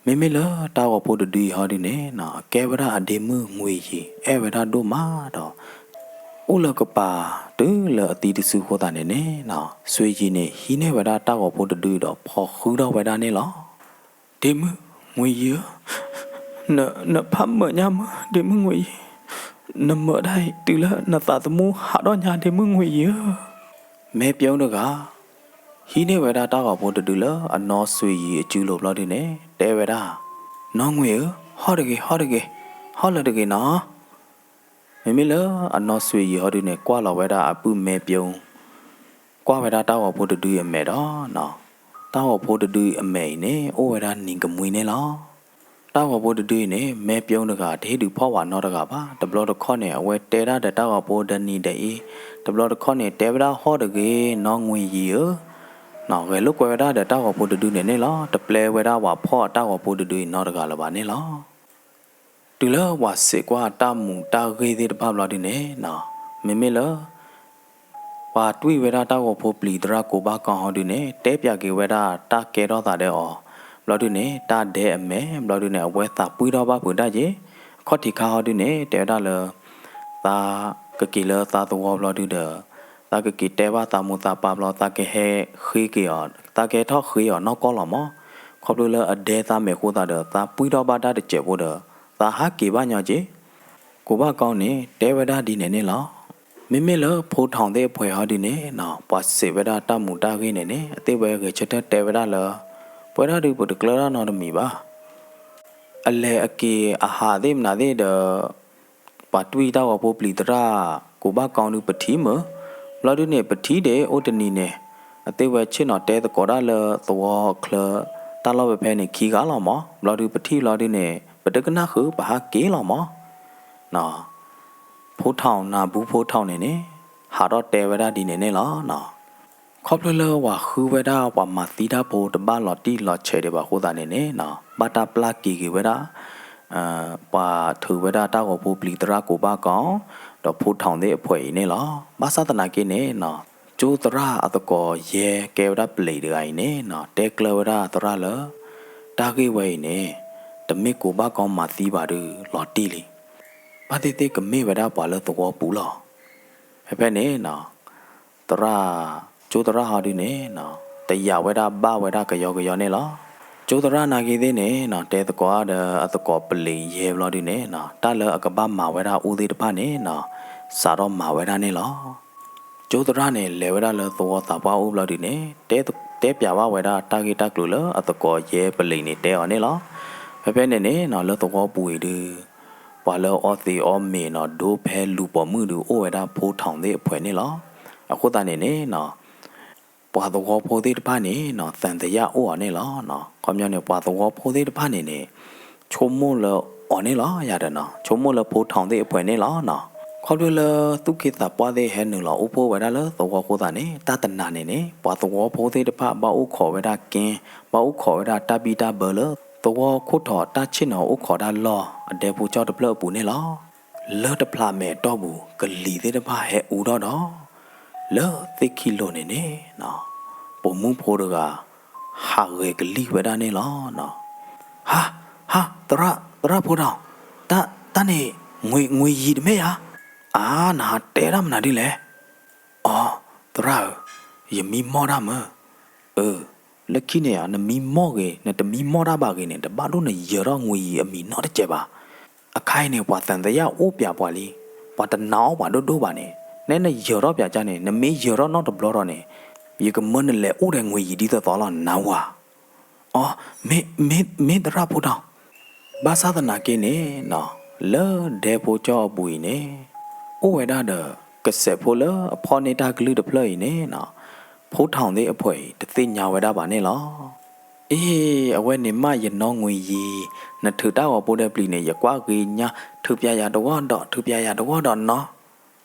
မ့မ့ၢ်လၢတၢ်ဂီၤဖိတဒုအံၤဟီဒုန့ၣ် အကဲဝဲဒၣ်အဒ့မုၣ်ငွေရည် အဲၣ်ဝဲဒၣ်ဒိၣ်မးဒီး အိၣ်လၢကပၤတုၤလၢအသံတစုအဃိသတးန့ၣ်န့ၣ် ဆွေရည်န့ၣ် ဟံးန့ၢ်ဝဲဒၣ်တၢ်ဂီၤဖိတဒုအံၤဒီး ဖီၣ်ဃုထီၣ်ဝဲဒၣ်န့ၣ်လီၤ. ဒ့မုၣ်ငွေရည်ဧၢ, နဖးမုာ်ညါမုၢ် ဒ့မုၣ်ငွေရည်, နမုာ်ဒၣ်အံၤ တုၤလၢနသးသမူဟးထီၣ်ညါ ဒ့မုၣ်ငွေရည်ဧၢ. မဲပျိတဂၤ ဟံးန့ၢ်ဝဲဒၣ်တၢ်ဂီၤဖိတဒုလၢအနီၢ်ဆွေရည်အစုလိၤဘျီဒုန့ၣ် တဲဝဲဒၣ်, နီၢ်ငွေရည်ဧၢ, ဟီၣ်တဂ့ၤ ဟီၣ်တဂ့ၤ, ဟီၣ်လၢၤတဂ့ၤနီၤ. မ့မ့ၢ်လၢအနီၢ်ဆွေရည်ဟီဒုန့ၣ် ကွၢ်လီၤဝဲဒၣ်အပုၢ်မဲပျိ, ကွၢ်ဝဲဒၣ်တၢ်ဂီၤဖိတဒုအံၤအမဲာ်ဒီး တၢ်ဂီၤဖိတဒုအံၤအမဲာ်အံၤန့ၣ် အိၣ်ဝဲဒၣ်နံၤကမှံန့ၣ်လီၤ. တၢ်ဂီၤဖိတဒုအံၤန့ၣ် မဲပျိတဂၤ တဟ့ၣ်ဒုးဖီၣ်ဝဲနီတဂၤဘၣ်. တဘျီတခီၣ်န့ၣ် အဝဲတဲဒၣ်ဒီးတၢ်ဂီၤဖိဒီးနံၤဒီးအ့, တဘျီတခီၣ်န့ၣ် တဲဝဲဒၣ်ဟီၣ်တဂ့ၤ နီၢ်ငွေရည်ဧၢ, ဂဲၤလိာ်ကွဲဝဲဒၣ်ဒီးတၢ်ဂီၤဖိတဒုန့ၣ်န့ၣ်လီၤ. တပျဲဝဲဒၣ်ပှၤဖီၣ်အတၢ်ဂီၤဖိတဒုအံၤနီတဂၤလၢၤဘၣ်န့ၣ်လီၤ. တုၤလၢပှၤစံးကွၢ်တၢ်မူးတၢ်ဂ့ၢ်သ့ၣ်တဖၣ်ဘျီဒုန့ၣ် မ့မ့ၢ်လၢ ပှၤတွံၢ်ဝဲဒၣ်တၢ်ဂီၤဖိပျံၤသရၣ်ကိးဘၣ်ကီဟီဒုန့ၣ် တဲပၠးက့ၤဝဲဒၣ်တၢ်ကဲထီၣ်သးဒီးအီၤ, ဘျီဒုန့ၣ် တၢ်ဒဲအမဲာ် ဘျီဒုန့ၣ် အဝဲသးပှံၢ်ထီၣ်ဘၣ်ဖုးတၢ်က့ၤ, အခီၣ်ထံးခါဟီဒုန့ၣ် တဲဝဲဒၣ်လၢ သးကက့ၤလၢသးသဝီဘျီဒုဒီး သးကက့ၤတဲဘၣ်သးမိၢ်သးပၢ်ဘျီ သးကဟဲဃ့က့ၤအီၤ, သးကဟဲထီၣ်ဃ့အီၤနီၢ်ကီၢ်လီၤမး, ခီဖျိလၢအဒဲသးမဲာ်အဃိသတးဒီး သးပှံၢ်ထီၣ်ဘၣ်တၢ်တစဲးဖိဒီး သးဟးက့ၤဘၣ်ညီက့ၤ ကိးဘၣ်ကီန့ၣ် တဲဝဲဒၣ်ဒ်န့ၣ်န့ၣ်လီၤ. မ့မ့ၢ်လၢဖိထီၣ်သ့ၣ်အဖှဲးဟီဒုန့ၣ် ပှၤစံးဝဲဒၣ်တၢ်မူးတၢ်ဂ့ၢ်န့ၣ်န့ၣ် အသ့ၣ်ဝဲဂဲၤဆၢထၢၣ်တဲဝဲဒၣ်လၢ ပဝဲဒၣ်ဒုးပတကျၢၤတၢ်နီတမံၤဘၣ်. အလဲၤအက့ၤအဟးသ့ၣ်မနုၤသ့ၣ်ဒီး ပှၤတွံၢ်တၢ်ဂီၤဖိပျံၤသရၣ်ကိးဘၣ်ကီဒုးပထံၣ်မုၢ်, ဘျီဒုန့ၣ် ပထံၣ်ဒံးအိၣ်တနံၤန့ၣ် အသ့ၣ်ဝဲဆ့ၣ်နီၤတဲသကိးဒၣ်လၢသဝီအချၢ တၢ်လီၢ်ဖဲဖဲန့ၣ်ခံဂၤလီၤမး, ဘျီဒုပထံၣ်ဘျီဒုန့ၣ် ပတကနၣ်ဃုာ် ပဟးက့ၤလီၤမး. ဖိထီၣ် နၢ်ဘူဖိထီၣ်န့ၣ်န့ၣ် ဟးထီၣ်တဲဝဲဒၣ်ဒ်န့ၣ်န့ၣ်လီၤ. ခီဖျိလၢပှၤဃုဝဲဒၣ်ပှၤမၤသံတၢ်ဖိတဘၣ်လီၤတံၢ်လီၤဆဲးဒံးဘၣ်အဃိသတးန့ၣ်န့ၣ် ဘၣ်တၢ်ပျၢ်က့ၤက့ၤဝဲဒၣ် ပှၤထုးဝဲဒၣ်တၢ်ဂီၤဖိပျံၤသရၣ်ကိးဘၣ်ကီ ဒီးဖိထီၣ်သ့ၣ်အဖှဲးအံၤန့ၣ်လီၤ. ဘၣ်ဆၣ်သနာ်က့န့ၣ် ကၠိသရၣ်အသကိးယဲၢ်ကဲဝဲဒၣ်ပလံးတဂၤအံၤန့ၣ် တဲကျၢၤဝဲဒၣ်သရၣ်လၢ တၢ်ဂ့ၢ်ဝဲအံၤန့ၣ် တမ့ၢ်ကိးဘၣ်ကီမၤသံဘၣ်ဒုးလီၤတံၢ်လံ. ဘၣ်သ့ၣ်သ့ၣ်ကမ့ၢ်ဝဲဒၣ်ပှၤလၢသဝီပူၤလီၤ. ဖဲဖဲန့ၣ် သရၣ်, ကၠိသရၣ်ဟီဒုန့ၣ် တယာ်ဝဲဒၣ်ဘၣ်ဝဲဒၣ်ကယီကယီန့ၣ်လီၤ. ကၠိသရၣ်နာ်က့သ့ၣ်န့ၣ် တဲသကိးဒီးအသကိးပလံးယဲၢ်ဘျီဒုန့ၣ် တၢ်လၢအကဘၣ်မၤဝဲဒၣ်အူသ့ၣ်တဖၣ်န့ၣ် စးထီၣ်မၤဝဲဒၣ်န့ၣ်လီၤ. ကၠိသရၣ်န့ၣ် လဲၤဝဲဒၣ်လၢသဝီသးပှၢ်အိၣ်ဘျီဒုန့ၣ် တဲပၠးဘၣ်ဝဲဒၣ်တၢ်ဂ့ၢ်တၢ်ကျိၤလၢအသကိးယဲၢ်ပလံးန့ၣ်တဲအီၤန့ၣ်လီၤ. ဖဲဖဲန့ၣ်န့ၣ် လၢသဝီပူၤအံၤဒု ပှၤလၢအီသံးအီမ့ၤနီၤ ဒိဖဲလူၤပိာ်မုၣ်ဒု အိၣ်ဝဲဒၣ်ဖိထီၣ်သ့ၣ်အဖှဲးန့ၣ်လီၤ. အဃိသတးန့ၣ်န့ၣ် ပှၤသဝီဖိသ့ၣ်တဖၣ်န့ၣ် သံသယအိၣ်အီၤန့ၣ်လီၤ. ခီပညီန့ၣ် ပှၤသဝီဖိသ့ၣ်တဖၣ်န့ၣ်န့ၣ် ဆိကမိၣ်လၢအီၤန့ၣ်လီၤ. ယၤဒီး ဆိကမိၣ်လၢဖိထီၣ်သ့ၣ်အဖှဲးန့ၣ်လီၤ. ခီဖျိလၢသူၣ်က့သးပှၢ်သ့ၣ်ဟဲနုာ်လီၤအိၣ်ဖှိၣ်ဝဲဒၣ်လၢသဝီအဃိသတးန့ၣ် တၢ်တနၤန့ၣ်န့ၣ် ပှၤသဝီဖိသ့ၣ်တဖၣ်ဘၣ်အိၣ်ခိးဝဲဒၣ်က့, ဘၣ်အိၣ်ခိးဝဲဒၣ်တၢ်ဘံၣ်တၢ်ဘၢလၢ သဝီခိၣ်ထီၣ်တၢ်ဆ့ၣ်နီၤအိၣ်ခိးတၢ်လီၢ်အဒဲဖိကၠီၣ်တဖျၢၣ်အပူၤန့ၣ်လီၤ. လၢတဖျးမဲာ်အတီၢ်ပူၤ ကလံၤသ့ၣ်တဖၣ်ဟဲအူထီၣ်ဒီး လၢသ့ၣ်ခံလိၤန့ၣ်န့ၣ် ပိာ်မုၣ်ဖိတဂၤ ဟးဂဲၤကလံၣ်ဝဲဒၣ်န့ၣ်လီၤ. ဟါ, ဟါ, သရၣ်, သရၣ်ဖိထီၣ်, တၢ်, တၢ်န့ၣ် ငွေ, ငွေရည်တမ့ၢ်ဧါ. အါ, နဟးတဲတၢ်မနုၤဒ်လဲၣ်. အိ, သရၣ်ဧၢ, ယမံမီၢ်တၢ်မုၢ်. အၢ, လၢခံန့ၣ် နမံမီၢ်ဂ့ၤ နတမံမီၢ်တၢ်ဘၣ်ဂ့ၤန့ၣ် တဘၣ်ဒိၣ်နယၢၤထီၣ်ငွေရည်အမံၤနီတစဲးဘၣ်. အခါအံၤန့ၣ် ပှၤသံသယအိၣ်ပၠးပှၤလံ. ပှၤတနာ်အီၣ်ပှၤဒိၣ်ဒိၣ်ဘၣ်န့ၣ် နဲနယၢၤထီၣ်ပၠးကၢ်န့ၣ် နမ့ၢ်ယၢၤထီၣ်နီတဘျီဒီးန့ၣ် ယကမၢနလဲၤအိၣ်ဒီးငွေရည်ဒ်သိးသိးလီၤ နဝၤ. အိ, မ့ၢ်, မ့ၢ်, မ့ၢ်သရၣ်ဖိထီၣ်. ဘၣ်ဆၣ်သနာ်က့န့ၣ် လၢဒဲဖိကၠီၣ်အပူၤအံၤန့ၣ် အိၣ်ဝဲဒၣ်ဒီး ကစဲးဖိလၢအဖီၣ်န့ၢ်တၢ်ကလုၢ်တဖျၢၣ်အံၤန့ၣ် ဖိထီၣ်သ့ၣ်အဖှဲးအံၤ တသ့ၣ်ညါဝဲဒၣ်ဘၣ်န့ၣ်လီၤ. အ့, အဝဲန့ၣ်မးယနီၢ်ငွေရည်, နထုးတၢ်ဂီၤဖိဒီးပျံၤန့ၣ် ယကွၢ်ဂ့ၤညါ, ထုးပၠးယၤတဝီဒီး ထုးပၠးယၤတဝီဒီးနီၤ.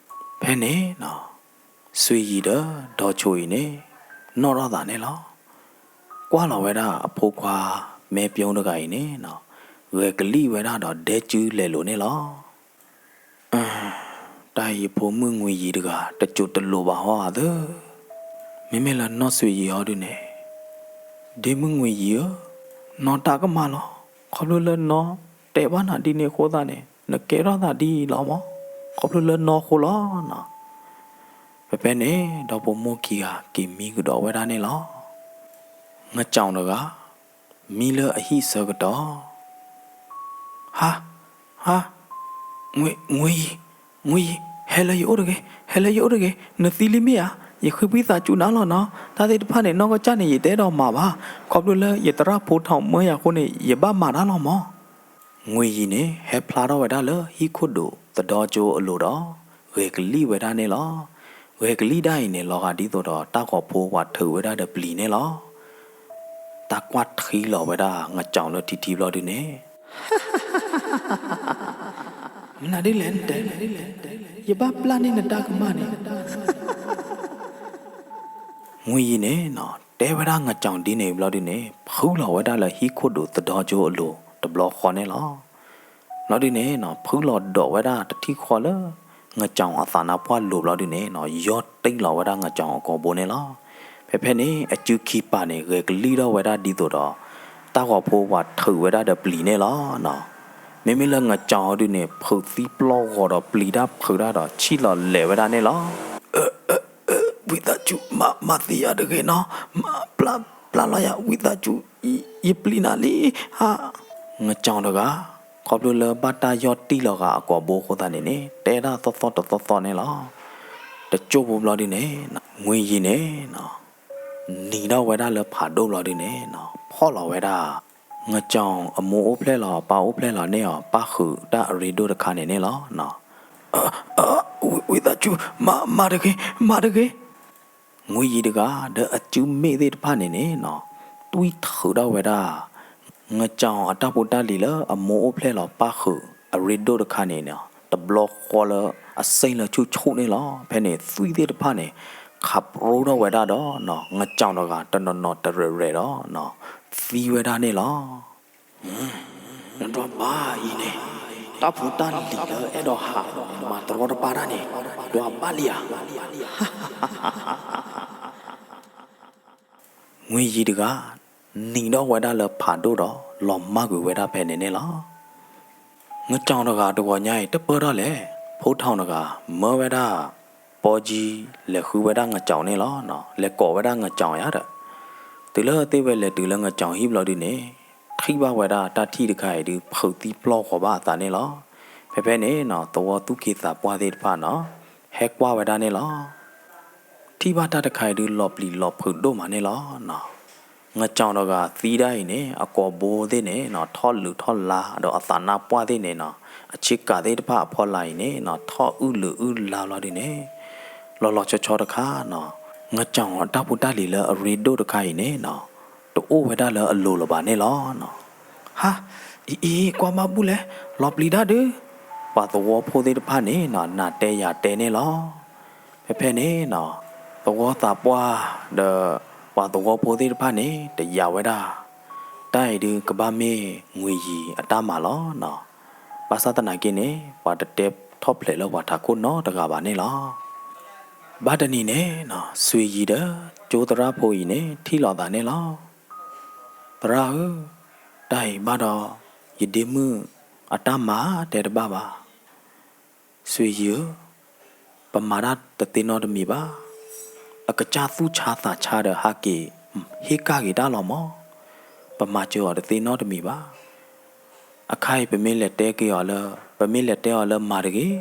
ဖဲန့ၣ် ဆွ့ၣ်ယံၤဒီးဒီဆိၣ်အံၤန့ၣ် နီၣ်ထီၣ်သးန့ၣ်လီၤ. ကွၢ်လီၤဝဲဒၣ်အဖိခွါမဲပၠိတဂၤအံၤန့ၣ်နီၤ, ဂဲၤကလံၣ်ဝဲဒၣ်ဒီးဒဲကုလဲၤလိၤန့ၣ်လီၤ. တၢ်အံၤဖိမုၣ်ငွေယံၤတဂၤ တစိၢ်တလိာ်ဘၣ်ဟီဧါသၢ, မ့မ့ၢ်လၢနီၢ်ဆွ့ၣ်ယံၤဟီဒုန့ၣ်, ဒ့မုၣ်ငွေယံၤဧၢ, နီၢ်တၢ်ကမၣ်လီၤ. ခီဖျိလၢနီၢ်တဲဘၣ်နၤဒ်န့ၣ်အဃိသတးန့ၣ် နကဲထီၣ်သးဒ်အံၤလီၤမး, ခီဖျိလၢနီၢ်အဃိလီၤနီၤ. ဖဲဖဲန့ၣ် ဒီဖိမိၢ်ခံဂၤက့ၤမံကဒီးဝဲဒၣ်န့ၣ်လီၤ. ငကၠီၣ်တဂၤ မံလၢအဟံၣ်ဆၢကတီၢ်, ဟါ, ဟါ, ငွေ, ငွေယံၤ, ငွေယံၤ, ဟဲလၢယအိၣ်တဂ့ၤ, ဟဲလၢယအိၣ်တဂ့ၤ, နသံလံမ့ၢ်ဧါ, ယဃ့ဝံသးစူၤနၤလီၤနီၤ, တၢ်သ့ၣ်တဖၣ်န့ၣ် နီၢ်ကစၢ်န့ၣ် ယတအဲၣ်ဒိးမၤဘၣ်, ခီဖျိလၢယသရၣ်ဖိထီၣ်မၢယၤအဃိန့ၣ် ယဘၣ်မၤတၢ်လီၤမး. ငွေယံၤန့ၣ် ဟဲဖျါထီၣ်ဝဲဒၣ်လၢဟံၣ်ခိၣ်ဒိၣ်သဒီကၠိအလိၤဒီး ဂဲၤကလံၣ်ဝဲဒၣ်န့ၣ်လီၤ. ဂဲၤကလံၣ်ဒၣ်အံၤန့ၣ် လီၤဂာ်ဒ်သိးဒီးတၢ်ဂီၤဖိပှၤထုးဝဲဒၣ်ဒီးပျံၤန့ၣ်လီၤ. တၢ်ကွၢ်ထံလီၤဝဲဒၣ်ငကၠီၣ်လၢထံထံဘျီဒုန့ၣ်, မနုၤဒ်လဲၣ်နတဲ, ယဘၣ်ပျၢ်န့ၢ်နတၢ်ကမၣ်န့ၣ် ငွေယံၤန့ၣ်နီၤ တဲဝဲဒၣ်ငကၠီၣ်ဒ်န့ၣ်ဘျီဒုန့ၣ် ဖုလီၤဝဲဒၣ်လၢဟံၣ်ခိၣ်ဒိၣ်သဒီကၠိအလိၤတဘျီဃီန့ၣ်လီၤ. ဘျီဒုန့ၣ်နီၤ ဖုလီၤဒိးဝဲဒၣ်တထံၣ်ဃီလၢ ငကၠီၣ်အသးနါပှၢ်လိၤဘျီဒုန့ၣ်နီၤ ယီၢ်တံၢ်လီၤဝဲဒၣ်ငကၠီၣ်အကိာ်ဘိန့ၣ်လီၤ. ဖဲဖဲန့ၣ် အစုခံပၤန့ၣ် ဂဲၤကလံၣ်ထီၣ်ဝဲဒၣ်ဒ်သိးဒီး တၢ်ဂီၤဖိပှၤထုးဝဲဒၣ်ဒီးပျံၤန့ၣ်လီၤနီၤ. မ့မ့ၢ်လၢငကၠီၣ်ဒုန့ၣ် ဖုးသံပျီၢ်ဂီၤဒီးပျံၤတၢ်ဖုးတၢ်ဒီး ဆံၣ်လီၤလဲၤဝဲဒၣ်န့ၣ်လီၤ. ဝံသးစူၤ မၤသံယၤတဂ့ၤနီၤ, ပျၢ်လီၤယၤ ဝံသးစူၤ, ယပျံၤနၤလံ, ဟါ. ငကၠီၣ်တဂၤ ခီဖျိလၢဘၣ်တၢ်ယီၢ်တံၢ်လီၤဂာ်အကိာ်ဘိအဃိသတးန့ၣ်န့ၣ် တဲဒၣ်သီသီတသီသီန့ၣ်လီၤ. တကၠိၢ်ဖိဘျီဒုန့ၣ် ငွေယံၤန့ၣ်နီၤ နံၤထီၣ်ဝဲဒၣ်လၢဖးဒိၣ်ဘျီဒုန့ၣ်နီၤ ဖီၣ်လီၤဝဲဒၣ် ငကၠီၣ်အမိၢ်အိၣ်ဖျဲၣ်လီၤ ပၢ်အိၣ်ဖျဲၣ်လီၤန့ၢ်အီၤ ပၣ်ဃုာ်တၢ်အရ့ဒိၣ်တခါန့ၣ်န့ၣ်လီၤ. ဝံသးစူၤ မၤတဂ့ၤ မၤတဂ့ၤ. ငွေယံၤတဂၤ ဒီးအစုမ့ၣ်သ့ၣ်တဖၣ်န့ၣ်န့ၣ်နီၤ တွံၢ်ထုးထီၣ်ဝဲဒၣ် ငကၠီၣ်အတၢ်ဖိတၢ်လံၤလၢအမိၢ်အိၣ်ဖျဲၣ်လီၤ ပၣ်ဃုာ်အရ့ဒိၣ်တခါန့ၣ်နီၤ တဘျီဃီလၢအစ့ၣ်လၢဆူၣ်ဆူၣ်န့ၣ်လီၤ. ဖဲန့ၣ်သွံၣ်သ့ၣ်တဖၣ်န့ၣ် ခးပြိထီၣ်ဝဲဒၣ်ဒီး ငကၠီၣ်တဂၤတနီၤနီၤတရဲၣ်ရဲၣ်ဒီး သံဝဲဒၣ်န့ၣ်လီၤ. နဒွးဘၣ်အံၤန့ၣ် တၢ်ဖိတၢ်လံၤလၢအဲၣ်ဒိးဟးမၤတရီတပါတၢ်န့ၣ် ဒွးဘၣ်လံဧါ. ငွေယံၤတဂၤ နံၤထီၣ်ဝဲဒၣ်လၢဖးဒိၣ်ဒီး လီၤမၢ်ကွံာ်ဝဲဒၣ်ဖဲန့ၣ်န့ၣ်လီၤ. ငကၠီၣ်တဂၤတဂီၤညါအံၤ တပၢၢ်ထီၣ်လဲၣ်, ဖိထီၣ်တဂၤ မၢဝဲဒၣ် ပီကံ လဲၤဃုဝဲဒၣ်ငကၠီၣ်န့ၣ်လီၤ. လဲၤကိးဝဲဒၣ်ငကၠီၣ်ယါဒီး တုၤလၢသ့ၣ်ဝဲလဲၤတုၤလၢငကၠီၣ်ဟံၣ်ဘျီဒုန့ၣ် ထံၣ်ဘၣ်ဝဲဒၣ်တၢ်ထံၣ်တခါအံၤဒု ဖုးသံပျီၢ်ဂီၤဘၣ်အသးန့ၣ်လီၤ. ဖဲဖဲန့ၣ်နီၤ သဝီသူၣ်က့သးပှၢ်သ့ၣ်တဖၣ်နီၤ ဟဲကွၢ်ဝဲဒၣ်န့ၣ်လီၤ. ထံၣ်ဘၣ်တၢ်တခါအံၤဒု လီၤပျံၤလီၤဖုးဒိၣ်မးန့ၣ်လီၤ. ငကၠီၣ်တဂၤသံဒၣ်အံၤန့ၣ် အကိာ်ဘိသ့ၣ်န့ၣ်နီၤ ထီၣ်လုးထီၣ်လါ ဒီးအသးနါပှၢ်သ့ၣ်န့ၣ်နီၤ အဆ့ကၤသ့ၣ်တဖၣ်အဖီလာ်အံၤန့ၣ်နီၤ ထီၣ်အုၣ်လုးအုၣ်လါဘျီဒုန့ၣ် လီၤလီၤဆီဆီတခါနီၤ ငကၠီၣ်အတၢ်ဖိတၢ်လံၤလၢအရ့ဒိၣ်တခါအံၤန့ၣ်နီၤ တအိၣ်ဝဲဒၣ်လၢအလိၤလၢၤဘၣ်န့ၣ်လီၤ. ဟါ, အံၤအံၤ ကွၢ်ဘၣ်ဘူၣ်လဲၣ်, လီၤပျံၤတၢ်ဒု, ပှၤသဝီဖိသ့ၣ်တဖၣ်န့ၣ်နီၤ နၤတဲယၤတဲန့ၣ်လီၤ. ဖဲဖဲန့ၣ်နီၤ သဝီသးပှၢ်ဒီး ပှၤသဝီဖိသ့ၣ်တဖၣ်န့ၣ် တယာ်ဝဲဒၣ် တၢ်အံၤဒု ကဘၣ်မ့ၢ်ငွေယံၤအတၢ်မၤလီၤနီၤ. ဘၣ်ဆၣ်သနာ်က့န့ၣ် ပှၤတတဲထီၣ်ဖျဲးလၢပှၤထးခိၣ်နီတဂၤဘၣ်န့ၣ်လီၤ. ဘၣ်တနံၤန့ၣ်နီၤ ဆွ့ၣ်ယံၤဒီးကၠိသရၣ်ဖိအံၤန့ၣ် ထံၣ်လိာ်သးန့ၣ်လီၤ. သရၣ်ဧၢ, တၢ်အံၤဘၣ်ဒီး ယဒ့မုၣ်အတၢ်မၤတဲတဘၣ်ဘၣ်. ဆွ့ၣ်ယံၤဧၢ, ပမၤတၢ်တသ့နီတမံၤဘၣ်. အကစၢ်သူၣ်ဆါသးဆါဒီးဟးက့ၤ ဟ့ၣ်ကၣ်က့ၤတၢ်လီၤမး. ပမၤစၢၤအီၤတသ့နီတမံၤဘၣ်. အခါအံၤပမ့ၢ်လဲၤတဲက့ၤအီၤလၢ ပမ့ၢ်လဲၤတဲအီၤလၢမၤတဂ့ၤ,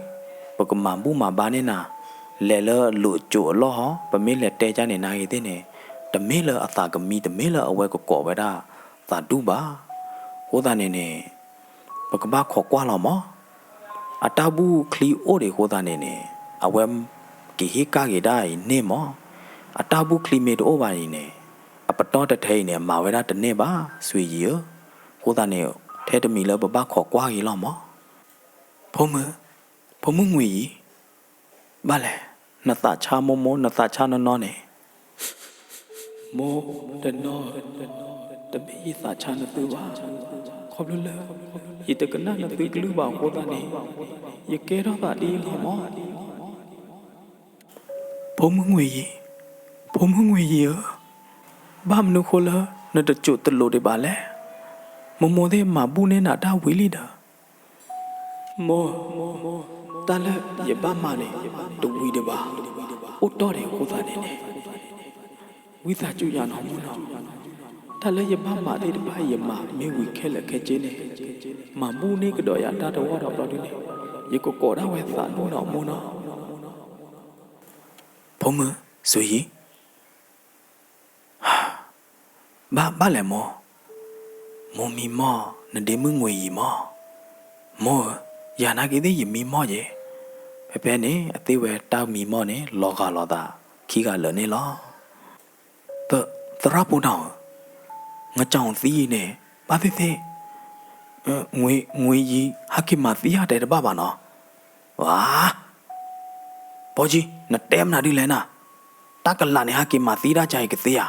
ပကမၤဘူၣ်မၤဘါန့ၢ်နၤ, လဲၤလၢလိာ်စိၤအလီၢ်ဟီ, ပမ့ၢ်လဲၤတဲကၠၢ်န့ၣ်နၤဂ့ၤသ့ၣ်န့ၣ်, တမ့ၢ်လၢအသးကမံ တမ့ၢ်လၢအဝဲကကိးဝဲဒၣ်သးဒူၣ်ဘၣ်. အဃိသတးန့ၣ်န့ၣ် ပကဘၣ်ခိးကွၢ်လီၤမး. အတၢ်ဘူၣ်ချံအိၣ်ဒံးအဃိသတးန့ၣ်န့ၣ် အဝဲက့ၤဟ့ၣ်ကၣ်က့ၤဒၣ်အံၤန့ၣ်မး. အတၢ်ဘူၣ်ချံမ့ၢ်တအိၣ်ဘၣ်အံၤန့ၣ် အပတီၢ်တထဲအံၤန့ၣ် အမၤဝဲဒၣ်တန့ၢ်ဘၣ် ဆွ့ၣ်ယံၤဧၢ. အဃိသတးန့ၣ် ထဲတမံၤလၢပဘၣ်ခိးကွၢ်က့ၤလီၤမး. ဖိမုၣ်, ဖိမုၣ်ငွေယံၤ, ဘၣ်လဲၣ်, နသးဆါမိၢ်မိၢ် နသးဆါနီၢ်နီၢ်န့ၣ်. မိၢ်တနီၢ်ဧၢ, တမ့ၢ်ယသးဆါနသုဘၣ်, ခီဖျိလၢ ယတကနၣ်နသုကလုၢ်ဘၣ်အဃိသတးန့ၣ် ယကဲထီၣ်သးဒ်အံၤလီၤမၢ်. ဖိမုၣ်ငွေယံၤ, ဖိမုၣ်ငွေယံၤဧၢ, ဘၣ်မနုၤဃိလၢနတစိာ်တလိာ်ဒံးဘၣ်လဲၣ်. မိၢ်မိၢ်သ့ၣ်မၤဘူၣ်န့ၢ်နၤတၢ်ဝံၤလံဒီး. မိၢ်, တၢ်လၢယဘၣ်မၤန့ၣ် တဝံၤဒံးဘၣ်, အိၣ်တီၢ်ဒံးအဃိသတးန့ၣ်န့ၣ် ဝံသးစူၤယၤနီၢ်မိၢ်နီၢ်, တၢ်လၢယဘၣ်မၤသ့ၣ်တဖၣ် ယမၤမ့ၢ်ဝံၤခဲလၢာ်ခဲဆ့န့ၣ် မၤဘူၣ်န့ၢ်ကဒီးယၤတၢ်တဝီဒီးဘျီဒုန့ၣ် ယကကိးဒၣ်ဝဲသးနီၢ်နီၢ်မိၢ်နီၢ်. ဖိမုၣ်, စူၤယံၤ ဘၣ်ဘၣ်လဲၣ်မိၢ်, မိၢ်မံမီၢ် နဒ့မုၣ်ငွေယံၤမၢ်. မိၢ်ဧၢ, ယၤနာ်က့သ့ၣ်ယမံမီၢ်ယဲ, ဖဲဖဲန့ၣ် အသ့ၣ်ဝဲတၢ်မံမီၢ်န့ၣ် လီၤဂာ်လိာ်သးခံဂၤလၢာ်န့ၣ်လီၤ. သရၣ်ဖိတၢ်ဧၢ, ငါကြောင်သံအံၤန့ၣ် ဘၣ်သ့ၣ်သ့ၣ်, ငွေ, ငွေယံၤ ဟးက့ၤမၤသံဧါ တဲတဘၣ်ဘၣ်နီၤ. ဝါ, ပီကံ, နတဲမနုၤဒ်လဲၣ်နၤ, တၢ်ကလးန့ၣ် ဟးက့ၤမၤသံဒၣ်ကါအံၤကသ့ဧါ.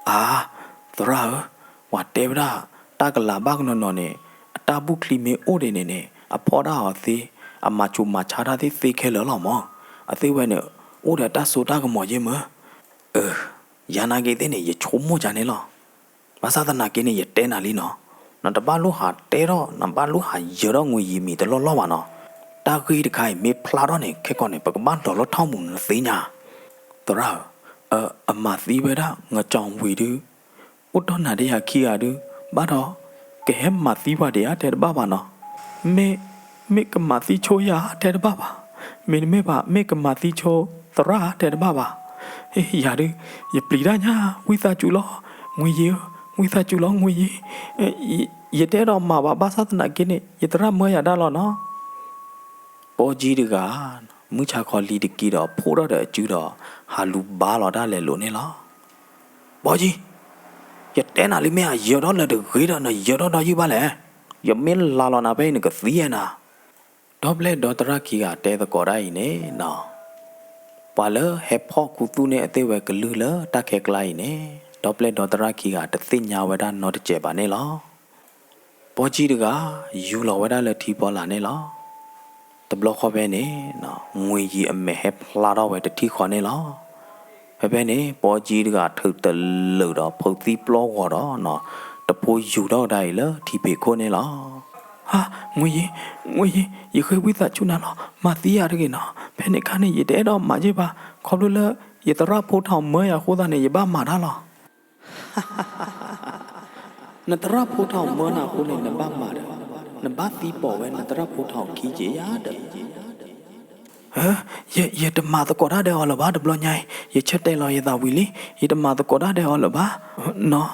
အါ, သရၣ်ဧၢ, ပှၤတဲဝဲဒၣ် တၢ်ကလးဘၣ်ကနီၤနီၤန့ၣ် အတၢ်ဘူၣ်ချံမ့ၢ်အိၣ်ဒံးန့ၣ်န့ၣ် အဖီၣ်တၢ်အီၤသ့, အမၤဆူးမၤဆါတၢ်သ့ၣ်သ့ခဲလၢာ်လီၤမၢ်. အသ့ၣ်ဝဲန့ၣ် အိၣ်ဒီးတၢ်စိတၢ်ကမီၤယဲၢ်မၢ်. အၢ, ယၤနာ်က့သ့ၣ်န့ၣ် ယဆိကမိၣ်ကါန့ၣ်လီၤ. ဘၣ်ဆၣ်သနာ်က့န့ၣ် ယတဲနၤလံနီၤ, နတဘၣ်လိၣ်ဟးတဲထီၣ် နဘၣ်လိၣ်ဟးယၢၤထီၣ်ငွေယံၤမံၤတလီၢ်လီၢ်ဘၣ်နီၤ. တၢ်ဂ့ၢ်တခါအံၤမ့ၢ်ဖျါထီၣ်န့ၣ် ခဲကီးန့ၣ် ပကဘၣ်ဒီးလီၤထီၣ်မူးနသ့ၣ်ညါ. သရၣ်ဧၢ, အမၤသံဝဲဒၣ် ငါကြောင်ဝံၤဒု အိၣ်တီၢ်နၤဒီးယၤခံဂၤဒု, ဘၣ်ဒီး ကဟဲမၤသံပှၤဒံးဧါ တဲတဘၣ်ဘၣ်နီၤ. မ့ၢ်, မ့ၢ်ကမၤသံဆိယၤ တဲတဘၣ်ဘၣ်. မ့တမ့ၢ်ဘၣ် မ့ၢ်ကမၤသံဆိသရၣ် တဲတဘၣ်ဘၣ်. ယၤဒု, ယပျံၤတၢ်ညါ, ဝံသးစူၤလီၤ, ငွေယံၤဧၢ, ဝံသးစူၤလီၤ ငွေယံၤ. ယတအဲၣ်ဒိးမၤဘၣ် ဘၣ်ဆၣ်သနာ်က့န့ၣ် ယသရၣ်မၢယၤဒၣ်လီၤနီၤ. ပီကံတဂၤ မုၢ်ဆါခီလံၤတက့ၢ်ဒီး ဖှိၣ်ထီၣ်ဒီးအစုဒီး ဟးလူၤဘါလီၤတၢ်လဲၤလိာ်န့ၣ်လီၤ. ပီကံ, ယတဲနၤလံမ့ၢ်ဧါ, ယၢၤထီၣ်လၢၤတဂ့ၤဒီး နယၢၤထီၣ်ဒီးယုၢ်ဘၣ်လဲၣ်. ယမ့ၢ်လၤလီၤနၤဖဲအံၤ နကသံအဲၣ်နၤ. ဒီပျဲၢ်ဒီသရၣ်ခံဂၤတဲသကိးတၢ်အံၤန့ၣ်နီၤ, ပှၤလၢဟဲဖီၣ်ခူသူၣ်န့ၢ်အသ့ၣ်ဝဲကလုၢ်လၢတၢ်ခဲကျါအံၤန့ၣ် ဒီပျဲၢ်ဒီသရၣ်ခံဂၤတသ့ၣ်ညါဝဲဒၣ်နီတစဲးဘၣ်န့ၣ်လီၤ. ပီကံတဂၤ ယူၤလီၤဝဲဒၣ်လၢထံဖီလာ်န့ၣ်လီၤ. တဘျီဃီဖဲန့ၣ် ငွေယံၤအမဲာ်ဟဲဖျါထီၣ်ဝဲတထံၣ်ဃီန့ၣ်လီၤ. ဖဲဖဲန့ၣ် ပီကံတဂၤထုးတလၢာ်ဒီးဖုးသံပျီဂီၤဒီး တဖိယူၤထီၣ်ကဒါအံၤလၢထံဖံးခိၣ်န့ၣ်လီၤ. ဟါ, ငွေယံၤ, ငွေယံၤ, ယဃ့ဝံသးစူၤနၤလီၤ, မၤသံယၤတဂ့ၤနီၤ, ဖဲန့ၣ်ခါန့ၣ် ယတအဲၣ်ဒိးမၤယဲၢ်ဘၣ်, ခီဖျိလၢ ယသရၣ်ဖိထီၣ်မၢယၤအဃိသတးန့ၣ် ယဘၣ်မၤတၢ်လီၤ. နသရၣ်ဖိထီၣ်မၢနၤအဃိန့ၣ် နဘၣ်မၤဒီး နဘၣ်သံပိာ်ဝဲ နသရၣ်ဖိထီၣ်ခံက့ယၤဒီး ယ, ယတမၤသကိးတၢ်ဒီးအီၤလၢၤဘၣ် တဘျီညါအံၤ, ယဆၢတဲာ်လီၤယသးဝံၤလံ, ယတမၤသကိးတၢ်ဒီးအီၤလၢၤဘၣ်. နီၢ်,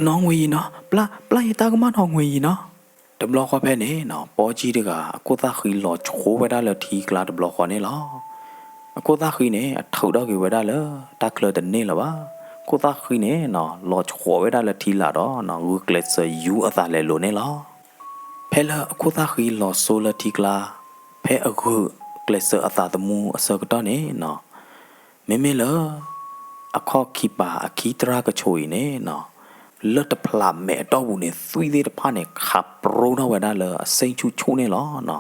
နီၢ်ငွေယံၤနီၤ, ပျၢ်, ပျၢ်ယတၢ်ကမၣ်နီၢ်ငွေယံၤနီၤ. တဘျီဃီဖဲန့ၣ်နီၤ ပီကံတဂၤ အခိၣ်သၣ်ဃံလီၤဆှိဝဲဒၣ်လၢထံကျါတဘျီဃီန့ၣ်လီၤ. အခိၣ်သၣ်ဃံန့ၣ် အထုးထီၣ်က့ၤဝဲဒၣ်လၢတၢ်ချၢတန့ၢ်လၢၤဘၣ်. အခိၣ်သၣ်ဃံန့ၣ်နီၤ လီၤဆှိဝဲဒၣ်လၢထံလာ်ဒီးနီၤ ဂုာ်ကျဲးစၢးယူၤအသးလဲၤလိာ်န့ၣ်လီၤ. ဖဲလၢအခိၣ်သၣ်ဃံလီၤစိလၢထံကျါ ဖဲအဂုာ်ကျဲးစၢးအသးသမူအဆၢကတီၢ်န့ၣ်နီၤ မ့မ့ၢ်လၢ အခီၣ်ခံပၤအခံသရၣ်ကဆိးအံၤန့ၣ်နီၤ လၢတဖျးမဲာ်အတီၢ်ပူၤန့ၣ် သွံၣ်သ့ၣ်တဖၣ်န့ၣ် ခးပြိထီၣ်ဝဲဒၣ်လၢအစ့ၣ်ဆူၣ်ဆူၣ်န့ၣ်လီၤ.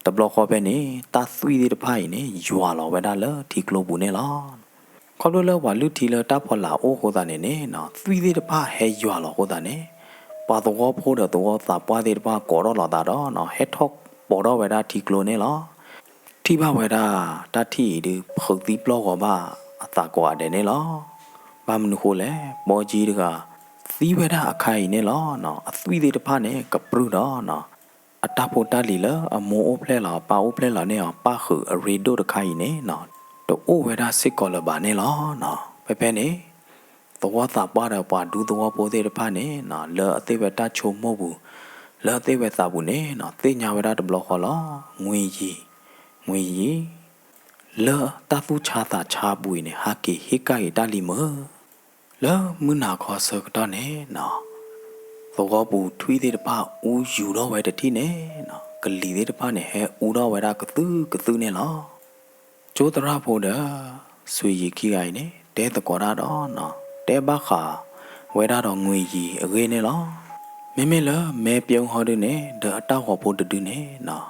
တဘျီဃီဖဲန့ၣ် တၢ်သွံၣ်သ့ၣ်တဖၣ်အံၤန့ၣ် ယွၤလီၤဝဲဒၣ်လၢထံကျိပူၤန့ၣ်လီၤ. ခီဖျိလၢပှၤလုၢ်ထံလၢတၢ်ဖီလာ်အိၣ်အဃိသတးန့ၣ်န့ၣ်နီၤ သွံၣ်သ့ၣ်တဖၣ်ဟဲယွၤလီၤအဃိသတးန့ၣ် ပှၤသဝီဖိဒီးသဝီသးပှၢ်သ့ၣ်တဖၣ်ကိးထီၣ်လီၤသးဒီးနီၤ ဟဲထီၣ်ပိာ်ထီၣ်ဝဲဒၣ်ထံကျိန့ၣ်လီၤ. ထံၣ်ဘၣ်ဝဲဒၣ် တၢ်ထံၣ်အံၤဒုး ဖုးသံပျီဂီၤဘၣ်အသးကိးဂၤဒဲးန့ၣ်လီၤ. ဘၣ်မနုၤဃိလဲၣ် ပီကံတဂၤ သံဝဲဒၣ်အခါအံၤန့ၣ်လီၤ. အသွံၣ်သ့ၣ်တဖၣ်န့ၣ် ကပြုၢ်ဒီးနီၤ အတၢ်ဖိတၢ်လံၤလၢအမိၢ်အိၣ်ဖျဲၣ်လီၤ အပၢ်အိၣ်ဖျဲၣ်လီၤန့ၢ်အီၤ ပၣ်ဃုာ်အရ့ဒိၣ်တခါအံၤန့ၣ်နီၤ တအိၣ်ဝဲဒၣ်စ့ၢ်ကီးလၢၤဘၣ်န့ၣ်လီၤ. ဖဲဖဲန့ၣ် သဝီသးပှၢ်ဒီးပှၤဒူသဝီဖိသ့ၣ်တဖၣ်န့ၣ်နီၤ လၢအသ့ၣ်ဝဲတၢ်ဆိကမိၣ်ပူၤ လၢအသ့ၣ်ဝဲသးပူၤန့ၣ်နီၤ သ့ၣ်ညါဝဲဒၣ်တဘျီဃီလီၤ. ငွေယံၤ, ငွေယံၤ လၢတၢ်သူၣ်ဆါသးဆါပူၤအံၤန့ၣ် ဟးက့ၤဟ့ၣ်ကၣ်က့ၤတၢ်လံမၢ်. လၢမုၢ်နၤခီဆၢကတီၢ်န့ၣ်နီၤ သဝီပူၤထွံၣ်သ့ၣ်တဖၣ်အူယူၤထီၣ်ဝဲတထံၣ်န့ၣ်နီၤ ကလံၤသ့ၣ်တဖၣ်န့ၣ် ဟဲအူထီၣ်ဝဲဒၣ်ကသုၣ်ကသုၣ်န့ၣ်လီၤ. ကၠိသရၣ်ဖိဒီး စွ့ၤယံၤခံဂၤအံၤန့ၣ် တဲသကိးတၢ်ဒီးနီၤ တဲဘၣ်ဃးဝဲဒၣ်ဒီးငွ့ၢ်ယံၤအဂ့ၢ်န့ၣ်လီၤ. မ့မ့ၢ်လၢမဲပျုံဟီဒုန့ၣ် ဒီးအတၢ်ဂီၤဖိတဒုန့ၣ်နီၤ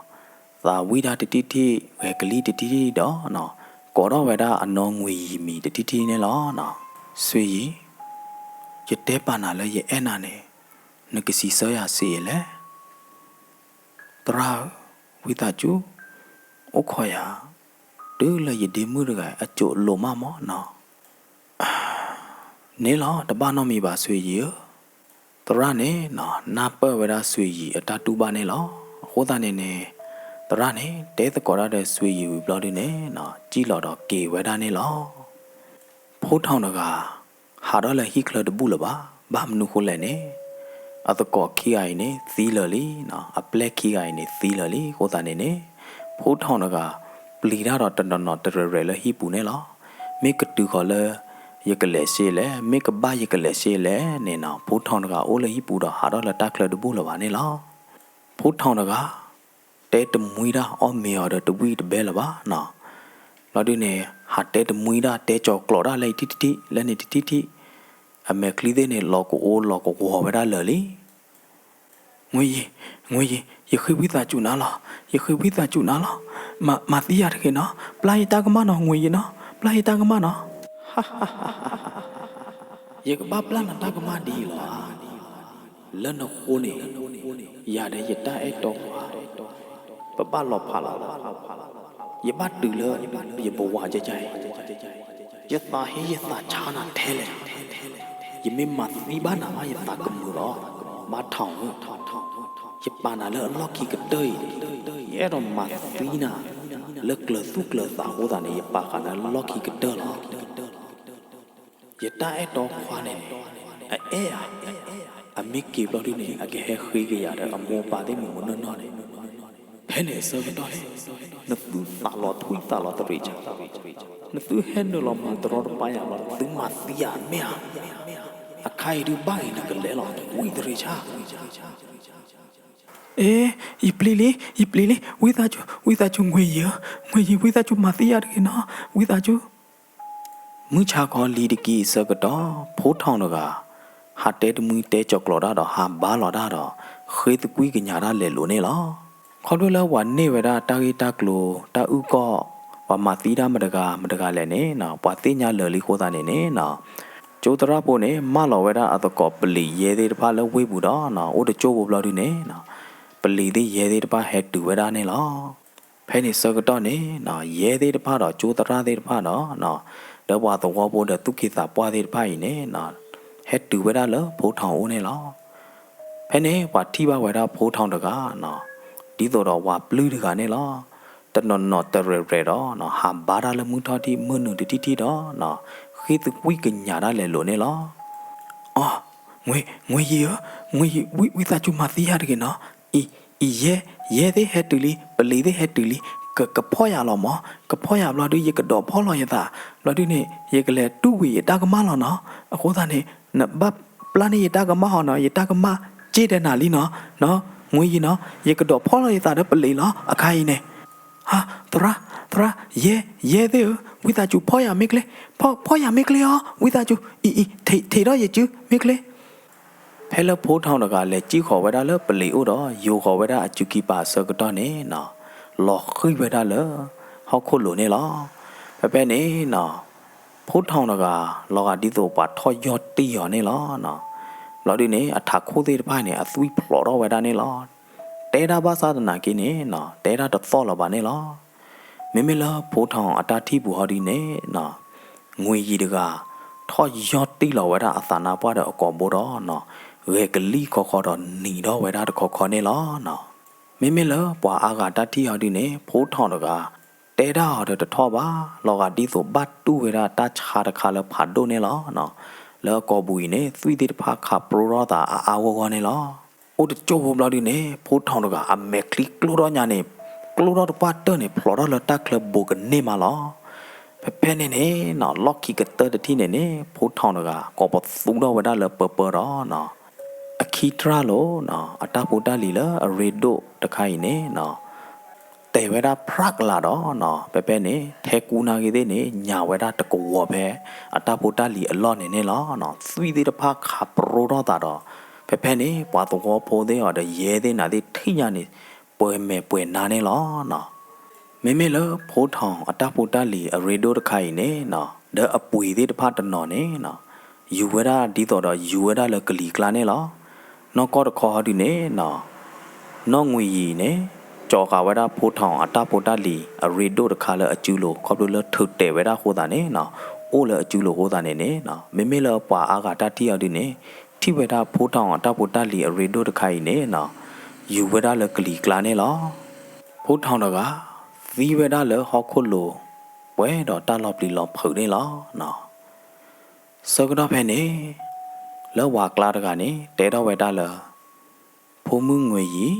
သးဝံၣ်တၢ်တထံၣ်ထံၣ် ဂဲၤကလံၣ်တထံၣ်ထံၣ်ဒီးနီၤ ကိးထီၣ်ဝဲဒၣ်အနီၢ်ငွ့ၢ်ယံၤမံၤတထံၣ်ထံၣ်န့ၣ်လီၤ. စွ့ၤယံၤ, ယတဲပာ်နၤလၢယအဲၣ်နၤန့ၣ် နကစံးဆၢယၤစ့အံၤလဲၣ်. သရၣ်ဧၢ, ဝံသးစူၤ အိၣ်ခိးယၤ တုၤလၢယဒ့မုၣ်တဂၤအစိၤလိၤမးမၢ်နီၤ. န့ၣ်လီၤ တဘၣ်နီတမံၤဘၣ် စွ့ၤယံၤဧၢ. သရၣ်န့ၣ်နီၤ နၢ်ပၢၢ်ဝဲဒၣ်စွ့ၤယံၤအတၢ်တူၢ်ဘၣ်န့ၣ်လီၤ. အဃိသတးန့ၣ်န့ၣ် သရၣ်န့ၣ် တဲသကိးတၢ်ဒီးစွ့ၤယံၤဝံၤဘျီဒုန့ၣ်နီၤ စံၣ်လီၤဒီးက့ၤဝဲဒၣ်န့ၣ်လီၤ. ဖိထီၣ်တဂၤ ဟးထီၣ်လၢဟံၣ်ချၢတဘူၣ်လၢၤဘၣ်. ဘၣ်မနုၤဃိလဲၣ်န့ၣ် အသကိးခံဂၤအံၤန့ၣ် သံလၢာ်လံနီၤ, အပျဲၢ်ခံဂၤအံၤန့ၣ် သံလၢာ်လံ. အဃိသတးန့ၣ်န့ၣ် ဖိထီၣ်တဂၤ ပျံၤတၢ်ဒီးတနီၤနီၤတရဲၣ်ရဲၣ်လၢဟံၣ်ပူၤန့ၣ်လီၤ. မ့ၢ်ကတုၤဃီၤလၢ ယကလဲၤစ့လဲၣ်, မ့ၢ်ကဘၣ်ယကလဲၤစ့လဲၣ်န့ၣ်နီၤ, ဖိထီၣ်တဂၤအိၣ်လၢဟံၣ်ပူၤဒီးဟးထီၣ်လၢတၢ်ချၢတဘူၣ်လၢၤဘၣ်န့ၣ်လီၤ. ဖိထီၣ်တဂၤ တဲတမှံတၢ်အီၣ်မ့ၤအီၤဒီးတဝံၣ်တဘဲလၢၤဘၣ်နီၤ. ဘျီဒုန့ၣ် ဟးတဲတမှံတၢ် တဲကၠီၤကျိးတၢ်လၢအံၤထံၣ်ထံၣ်ထံၣ် လၢန့ၣ်ထံၣ်ထံၣ်ထံၣ်, အမဲာ်ချံသ့ၣ်န့ၣ် လီၤကအိလီၤကဝီၤဝဲဒၣ်လၢာ်လံ. ငွ့ၢ်ယံၤ, ငွ့ၢ်ယံၤ, ယဃ့ဝံသးစူၤနၤလီၤ, ယဃ့ဝံသးစူၤနၤလီၤ, မၤသံယၤတဂ့ၤနီၤ, ပျၢ်ယတၢ်ကမၣ်နီၤ ငွ့ၢ်ယံၤနီၤ, ပျၢ်ယတၢ်ကမၣ်နီၤ. ယကဘၣ်ပျၢ်နတၢ်ကမၣ်ဒ်အံၤလီၤဧါ. လၢနဃိန့ၣ် ယၤဒီးယတၢ်အဲၣ်တီခွါ ပဘၣ်လီၤဖးလီၤလီၤ. ယဘၣ်တုၤလၢယဘဝကကါအံၤ, ယသးဟ့ယသးဆါနၤထဲလဲၣ်. ယမ့ၢ်မၤသံဘၣ်နၤမး ယသးကမုာ်လီၤ. ဘၣ်ထီၣ်ဧၢ, ယပာ်နၤလၢအလီၢ်ခံကတၢၢ်အံၤ, ယအဲၣ်ဒိးမၤသံနၤ လၢကျၢၤသူၣ်ကျၢၤသးအဃိသတးန့ၣ် ယပာ်ဃာ်နၤလၢလီၢ်ခံကတၢၢ်လီၤ. ယတၢ်အဲၣ်တီခွါန့ၣ်န့ၣ် အအဲၣ်ဧါ, အမ့ၢ်က့ၤဘျီဒုန့ၣ် အကဟဲဃ့ကယၤဒီးအမိၢ်အပၢ်သ့ၣ်မုၢ်မုၢ်နီၢ်နီၢ်န့ၣ်, ဖဲန့ၣ်အဆၢကတီၢ်န့ၣ် နသုသးလီၤထွံၣ်သးလီၤတရံးဆါ, နသုဟဲနုာ်လီၤမၤတရီတပါယၤလီၤ နသုမၤသံယၤမ့ၢ်ဧါ. အခါအံၤဒုဘၣ်ဂ့ၤနကလဲၤလီၤ ထွံၣ်တရံးဆါ. အ့, ယပျံၤလံ, ယပျံၤလံ, ဝံသးစူၤ, ဝံသးစူၤ ငွ့ၢ်ယံၤဧၢ, ငွ့ၢ်ယံၤ ဝံသးစူၤမၤသံယၤတဂ့ၤနီၤ, ဝံသးစူၤ. မုၢ်ဆါခီလံၤတက့ၢ်အဆၢကတီၢ် ဖိထီၣ်တဂၤ ဟးတဲတမှံတဲကၠီၤကျိးတၢ်ဒီးဟးဘါလီၤတၢ်ဒီး ဃ့သကွံၢ်ကညးတၢ်လဲၤလိာ်န့ၣ်လီၤ. ခီဖျိလၢပှၤန့ၢ်ဝဲဒၣ်တၢ်ဂ့ၢ်တၢ်ကျိၤ တၢ်အုၣ်ကီၢ်, ပှၤမၤသံတၢ်မတၤတဂၤမတၤတဂၤလဲၣ်န့ၣ်နီၤ ပှၤသ့ၣ်ညါလၢာ်လံအဃိသတးန့ၣ်န့ၣ်နီၤ ကၠိသရၣ်ဖိန့ၣ် မၢလီၤဝဲဒၣ်အသကိးပလံၤယဲသ့ၣ်တဖၣ်လၢဝ့ၢ်ပူၤဒီးနီၤ အိၣ်တကၠိဖိဘျီဒုန့ၣ်နီၤ ပလံၤသ့ၣ်ယဲသ့ၣ်တဖၣ်ဟဲတုၤဝဲဒၣ်န့ၣ်လီၤ. ဖဲန့ၣ်ဆၢကတီၢ်န့ၣ်နီၤ ယဲသ့ၣ်တဖၣ်ဒီးကၠိသရၣ်သ့ၣ်တဖၣ်ဒီးနီၤ ဒီးပှၤသဝီဖိဒီးသူၣ်က့သးပှၢ်သ့ၣ်တဖၣ်အံၤန့ၣ်နီၤ ဟဲတုၤဝဲဒၣ်လၢဖိထီၣ်အအိၣ်န့ၣ်လီၤ. ဖဲန့ၣ်ပှၤထံၣ်ဘၣ်ဝဲဒၣ်ဖိထီၣ်တဂၤနီၤ ဒ်သိးဒီးဝၤပျုၢ်တဂၤန့ၣ်လီၤ. တနီၤနီၤတရဲၣ်ရဲၣ်ဒီးနီၤ ဟးဘါတၢ်လၢမုၢ်ထီၣ်ထံၣ်မုၢ်နုာ်တထံၣ်ထံၣ်ဒီးနီၤ ဃ့သကွံၢ်ကညးတၢ်လဲၤလိာ်န့ၣ်လီၤ. အီ, ငွ့ၢ်ယံၤဧၢ, ငွ့ၢ်ယံၤ ဝံသးစူၤမၤသံယၤတဂ့ၤနီၤ, အံၤ ယဲ ယဲသ့ၣ်ဟဲတုၤလံ ပလံၤသ့ၣ်ဟဲတုၤလံ, က ကဖီၣ်ယၤလီၤမး, ကဖီၣ်ယၤဘျီဒု ယကဒိးဖီၣ်လီၤယသး, ဘျီဒုန့ၣ် ယကလဲၤတူၢ်ဝံၤယတၢ်ကမၣ်လီၤနီၤ, အဃိသတးန့ၣ် နဘၣ်ပျၢ်န့ၢ်ယတၢ်ကမၣ်ဟီနီၤ, ယတၢ်ကမၣ်စ့ၢ်ဒဲးနၤလံနီၤ, ငွ့ၢ်ယံၤနီၤ, ယကဒိးဖီၣ်လီၤယသးဒီးပလံၤလီၤ အခါအံၤန့ၣ် ဟါ, သရၣ်, သရၣ်, ယဲ, ယဲသ့ၣ်ဧၢ, ဝံသးစူၤဖီၣ်ယၤမ့ၢ်ကျဲ, ဖီၣ်, ဖီၣ်ယၤမ့ၢ်ကျဲအီၤ, ဝံသးစူၤ, အံၤ, အံၤ, ထံးထီၣ်ယစုမ့ၢ်ကျဲ. ဖဲလၢဖိထီၣ်တဂၤလဲၤစံၣ်ဃီၤဝဲဒၣ်လၢပလံၤအိၣ်ဒီး ယိၤဃီၤဝဲဒၣ်အစုခံပၤအဆၢကတီၢ်န့ၣ်နီၤ, လီၤဃံၢ်ဝဲဒၣ်လၢဟီၣ်ခိၣ်လိၤန့ၣ်လီၤ. ဖဲဖဲန့ၣ်နီၤ, ဖိထီၣ်တဂၤ လီၤဂာ်ဒ်သိးပှၤထီၣ်ယီၢ်တံၢ်အီၤန့ၣ်လီၤ. ဘျီဒုန့ၣ် အထးခိၣ်သ့ၣ်တဖၣ်န့ၣ် အသွံၣ်ဖျိးထီၣ်ဝဲဒၣ်န့ၣ်လီၤ. တဲဒၣ်ဘၣ်ဆၣ်သနာ်က့န့ၣ်နီၤ, တဲဒၣ်တသီၣ်လၢၤဘၣ်န့ၣ်လီၤ. မ့မ့ၢ်လၢဖိထီၣ်အတၢ်ထံၣ်ပူၤဟီဒုန့ၣ်နီၤ, ငွ့ၢ်ယံၤတဂၤ ထီၣ်ယီၢ်တံၢ်လီၤဝဲဒၣ်အသးနါပှၢ်ဒီးအကိာ်ဘိဒီးနီၤ, ဂဲၤကလံၣ်ခီဃီဒီးနံၤထီၣ်ဝဲဒၣ်တခီခီန့ၣ်လီၤ. မ့မ့ၢ်လၢပှၤအါဂၤတၢ်ထံၣ်ဟီဒုန့ၣ် ဖိထီၣ်တဂၤ တဲဒၣ်အီၤဒီးတထီၣ်ဘၣ်, လီၤဂာ်ဒ်သိးဘၣ်တူၢ်ဝဲဒၣ်တၢ်ဆါတခါလၢဖးဒိၣ်န့ၣ်လီၤ. လၢအကိာ်ပူၤအံၤန့ၣ် သွံၣ်သ့ၣ်တဖၣ်ခးပြိထီၣ်သးအါအါဂီၢ်ဂီၢ်န့ၣ်လီၤ. အိၣ်တကၠိၢ်ဖိဘျီဒုန့ၣ် ဖိထီၣ်တဂၤအမဲာ်ချံကျိထီၣ်ညါန့ၣ်, ကျိထီၣ်တပှၢ်တၢၢ်န့ၣ် ဖျိးထီၣ်လၢတၢ်ချၢဘူးကန့ၢ်မးလီၤ. ဖဲဖဲန့ၣ်န့ၣ်နီၤ, လီၢ်ခံကတၢၢ်တထံၣ်န့ၣ်န့ၣ် ဖိထီၣ်တဂၤ ကိးပသူထီၣ်ဝဲဒၣ်လၢပၢပၢဒီးနီၤ, အခံတြၢ်လိာ်နီၤ, အတၢ်ဖိတၢ်လံၤလၢအရ့ဒိၣ်တခါအံၤန့ၣ်နီၤ, တဲ အဲၣ်ဝဲဒၣ်ဖြးကလးဒီးနီၤ ဖဲဖဲန့ၣ် ထဲကူနာ်ဂ့ၤသ့ၣ်န့ၣ် ညၣ်ဝဲဒၣ်တကဝီၤဖဲ အတၢ်ဖိတၢ်လံၤအလီၢ်န့ၣ်န့ၣ်လီၤနီၤ. သွံၣ်သ့ၣ်တဖၣ်ခးပရိထီၣ်သးဒီး ဖဲဖဲန့ၣ် ပှၤသဝီဖိသ့ၣ်အီၤဒီးယဲသ့ၣ်နၤသ့ၣ်ထံၣ်ညါန့ၣ် ပှဲၤမဲာ်ပှဲၤနါန့ၣ်လီၤနီၤ. မ့မ့ၢ်လၢဖိထီၣ်အတၢ်ဖိတၢ်လံၤအရ့ဒိၣ်တခါအံၤန့ၣ်နီၤ ဒီးအပှ့ၤသ့ၣ်တဖၣ်တနီၤန့ၣ်နီၤ ယူၤဝဲဒၣ်ဒ်သိးဒီးယူၤဝဲဒၣ်လၢကလံၤကျါန့ၣ်လီၤ. နီၢ်ကီၢ်တခီဟီဒုန့ၣ်နီၤ နီၢ်ငွေရည်န့ၣ် ကၠီၤဃာ်ဝဲဒၣ်ဖိထီၣ်အတၢ်ဖိတၢ်လံၤအရ့ဒိၣ်တခါလၢအစုလိၤ ခီဖျိလၢထုးတဲာ်ဝဲဒၣ်အဃိသတးန့ၣ်နီၤ အိၣ်လၢအစုလိၤအဃိသတးန့ၣ်န့ၣ်နီၤ မ့မ့ၢ်လၢပှၤအါဂၤတၢ်ထံၣ်အီၤဒုန့ၣ် ထံၣ်ဝဲဒၣ်ဖိထီၣ်အတၢ်ဖိတၢ်လံၤအရ့ဒိၣ်တခါအံၤန့ၣ်နီၤ ယူၤဝဲဒၣ်လၢကလံၤကျါန့ၣ်လီၤ. ဖိထီၣ်တဂၤ သံဝဲဒၣ်လၢဟီၣ်ခိၣ်လိၤ ပှဲၤဒီးတၢ်လီၤပျံၤလီၤဖုးန့ၣ်လီၤနီၤ. ဆၢကတီၢ်ဖဲန့ၣ် လၢဝၤကျါတဂၤန့ၣ် တဲထီၣ်ဝဲဒၣ်လၢ ဖိမုၣ်ငွေရည်,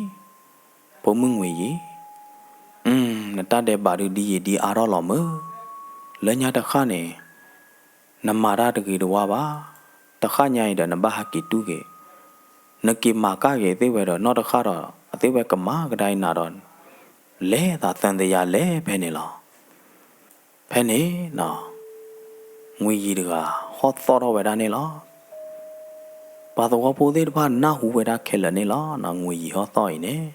ဖိမုၣ်ငွေရည်, အၢ နတၢ်ဒဲးဘးဒုးဒ်ယံာ်ဒ်အါထီၣ်လီၤမုၢ်, လၢညါတဃၣ်န့ၣ် နမၤတၢ်တဂ့ၤတဝါဘၣ်, တဃၣ်ညါအံၤဒီးနဘၣ်ဟးက့ၤတူၢ်က့ၤ, နက့ၤမၤကၣ်က့ၤသ့ၣ်ဝဲဒီးနီၢ်တဃၣ်ဒီး အသ့ၣ်ဝဲကမၤကဒါအံၤနၤဒီး လဲၤသးသံသယလဲၤဖဲန့ၣ်လီၤ. ဖဲန့ၣ်နီၤ ငွေရည်တဂၤ ဟီၣ်သီၣ်ထီၣ်ဝဲဒၣ်န့ၣ်လီၤ. ပှၤသဝီဖိသ့ၣ်တဖၣ်နၢ်ဟူဝဲဒၣ်ခဲလၢာ်န့ၣ်လီၤ. ငွေရည်ဟီၣ်သီၣ်အံၤန့ၣ်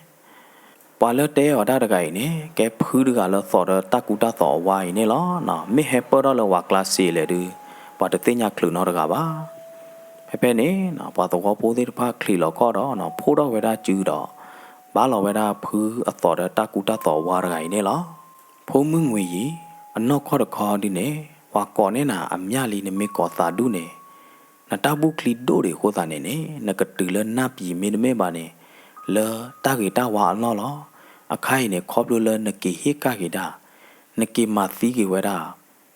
ပှၤလၢတဲအီၤတၢ်တဂၤအံၤန့ၣ် ကဲဖုတဂၤလၢသီၣ်ဒီးတၢ်ကူတၢ်သိးအဝါအံၤန့ၣ်လီၤ. မ့ၢ်ဟဲပၢၢ်ထီၣ်လၢဝၤကျါစ့လဲၣ်ဒုး ပှၤတသ့ၣ်ညါချုးနီတဂၤဘၣ်. ဖဲဖဲန့ၣ် ပှၤသဝီဖိသ့ၣ်တဖၣ်ချံးလီၤခီၣ်ဒီး ဖီၣ်ထီၣ်ဝဲဒၣ်စုဒီး ဘါလီၤဝဲဒၣ်ဖုအသီၣ်ဒီးတၢ်ကူတၢ်သိးအဝါတဂၤအံၤန့ၣ်လီၤ. ဖိမုၣ်ငွေရည် အနီၢ်ကီၢ်တခီဒုန့ၣ် ပှၤကိးန့ၢ်နၤအမျၢ်လံ နမ့ၢ်ကိးသးဒူၣ်န့ၣ် နတၢ်ဘူၣ်ချံဒိၣ်ဒံးအဃိသတးန့ၣ်န့ၣ် နကတုၤလၢနၢ်ပံၤမ့တမ့ၢ်ဘၣ်န့ၣ် လၢတၢ်ဂ့ၤတၢ်ဝါအလီၢ်လီၤ. အခါအံၤန့ၣ် ခီဖျိလၢနက့ၤဟ့ၣ်ကၣ်က့ၤဒၣ် နက့ၤမၤသံက့ၤဝဲဒၣ်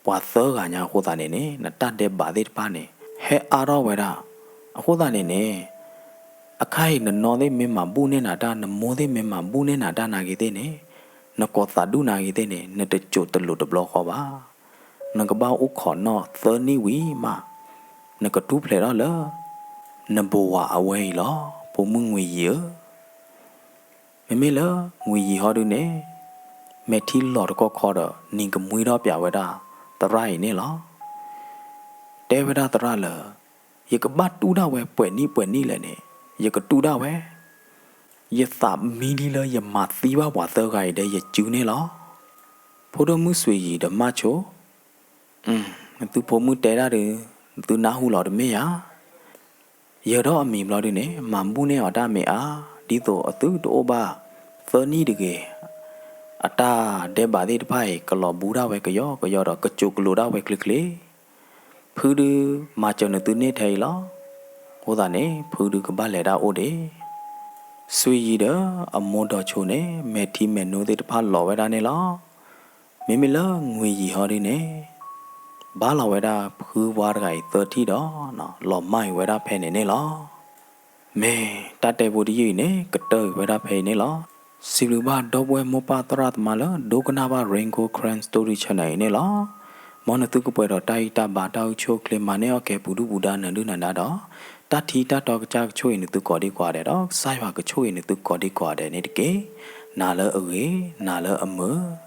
ပှၤသၢဂၤညါအဃိသတးန့ၣ်န့ၣ် နတၢ်ဒဲးဘးသ့ၣ်တဖၣ်န့ၣ် ဟဲအါထီၣ်ဝဲဒၣ်. အဃိသတးန့ၣ်န့ၣ် အခါအံၤနနီၢ်သ့ၣ်မ့ၢ်မၤဘူၣ်န့ၢ်နၤတၢ် နမိၢ်သ့ၣ်မ့ၢ်မၤဘူၣ်န့ၢ်နၤတၢ်နာ်ဂ့ၤသ့ၣ်န့ၣ် နကိးသးဒူၣ်နာ်ဂ့ၤသ့ၣ်န့ၣ် နတစိာ်တလိာ်တဘျီဃီဘၣ်. နကဘၣ်အိၣ်ခိးနီၣ်သၢနံၣ်ဝံၤမး နကထူၣ်ဖျဲးထီၣ်လၢ နဘိဝၤအဝဲအံၤလီၤ ဖိမုၣ်ငွေရည်ဧၢ. မ့မ့ၢ်လၢငွေရည်ဟီဒုန့ၣ် မဲာ်ထံလီၤတကီၢ်ခီဒီး နံၤကမှံထီၣ်ပၠးဝဲဒၣ်သရၣ်အံၤန့ၣ်လီၤ. တဲဝဲဒၣ်သရၣ်လၢ ယကဘၣ်တူၢ်ဒၣ်ဝဲပှဲၤနံၣ်ပှဲၤနံၣ်လဲၣ်န့ၣ် ယကတူၢ်ဒၣ်ဝဲ, ယသးမံလံလၢယမၤသံဘၣ်ပှၤသၢဂၤအံၤဒီးယစုန့ၣ်လီၤ. ဖိဒိၣ်မုၣ်စွံယံၤဒီးမၢ်ဆိ နသုဖိမုၣ်တဲဒၣ်ဒုး နသုနၢ်ဟူလီၤတမ့ၢ်ဧါ. ယၢၤထီၣ်အမံၤဘျီဒုန့ၣ် မၤဘူၣ်န့ၢ်အီၤတၢ်မ့ၢ်အါ, ဒ်သိးအသုတအိၣ်ဘၣ်သၢနံၣ်တဂ့ၤ, အတၢ်ဒဲးဘးသ့ၣ်တဖၣ်အံၤ ကလီၤဘူးဒၣ်ဝဲကယီကယီဒီး ကစိာ်ကလိာ်ဒၣ်ဝဲချ့ချ့, ဖုဒုးမၤစၢၤနသုန့ၢ်ထဲအံၤလီၤ. အဃိသတးန့ၣ် ဖုဒုးကဘၣ်လဲၤဒၣ်အိၣ်ဒံး စွံယံၤဒီးအမိၢ်ဒီးဆိန့ၣ် မဲာ်ထံမဲာ်နိသ့ၣ်တဖၣ်လီၤဝဲဒၣ်န့ၣ်လီၤ. မ့မ့ၢ်လၢငွေရည်ဟီဒုန့ၣ် ဘါလီၤဝဲဒၣ်ဖုဝါတဂၤအံၤသၢထံၣ်ဒီး လီၤမၢ်အံၤဝဲဒၣ်ဖဲန့ၣ်န့ၣ်လီၤ. မ့ၢ်တၢ်တဲဖိတယုၢ်အံၤန့ၣ် ကတၢၢ်အံၤဝဲဒၣ်ဖဲအံၤန့ၣ်လီၤ. စံးဘျုးဘၣ်ဒီပုၢ်ဝဲၢ်မိၢ်ပၢ်သရၣ်သမါလၢ ဒိကနၣ်ဘၣ် Rain Gold Karen Story Channel အံၤန့ၣ်လီၤ. မ်နသုကပှဲၤဒီးတၢ်ဂံၢ်တၢ်ဘါတၢ်အိၣ်ဆူၣ်အိၣ်ချ့ မၤန့ၢ်အီၣ်ကဲပူၤဒုၣ်ပူၤဒါနၢၤဒုၣ်နၢၤဒါဒီး တၢ်ထံတၢ်တီကစၢ်ကဆိၣ်ဂ့ၤနသုကိးဒံကိးဂၤဒဲးဒီး ကစၢ်ယွၤကဆိၣ်ဂ့ၤနသုကိးဒံကိးဂၤဒဲးန့ၣ်တက့ၢ်. နၤလၢအဂ့ၤ, နၤလၢအမုာ်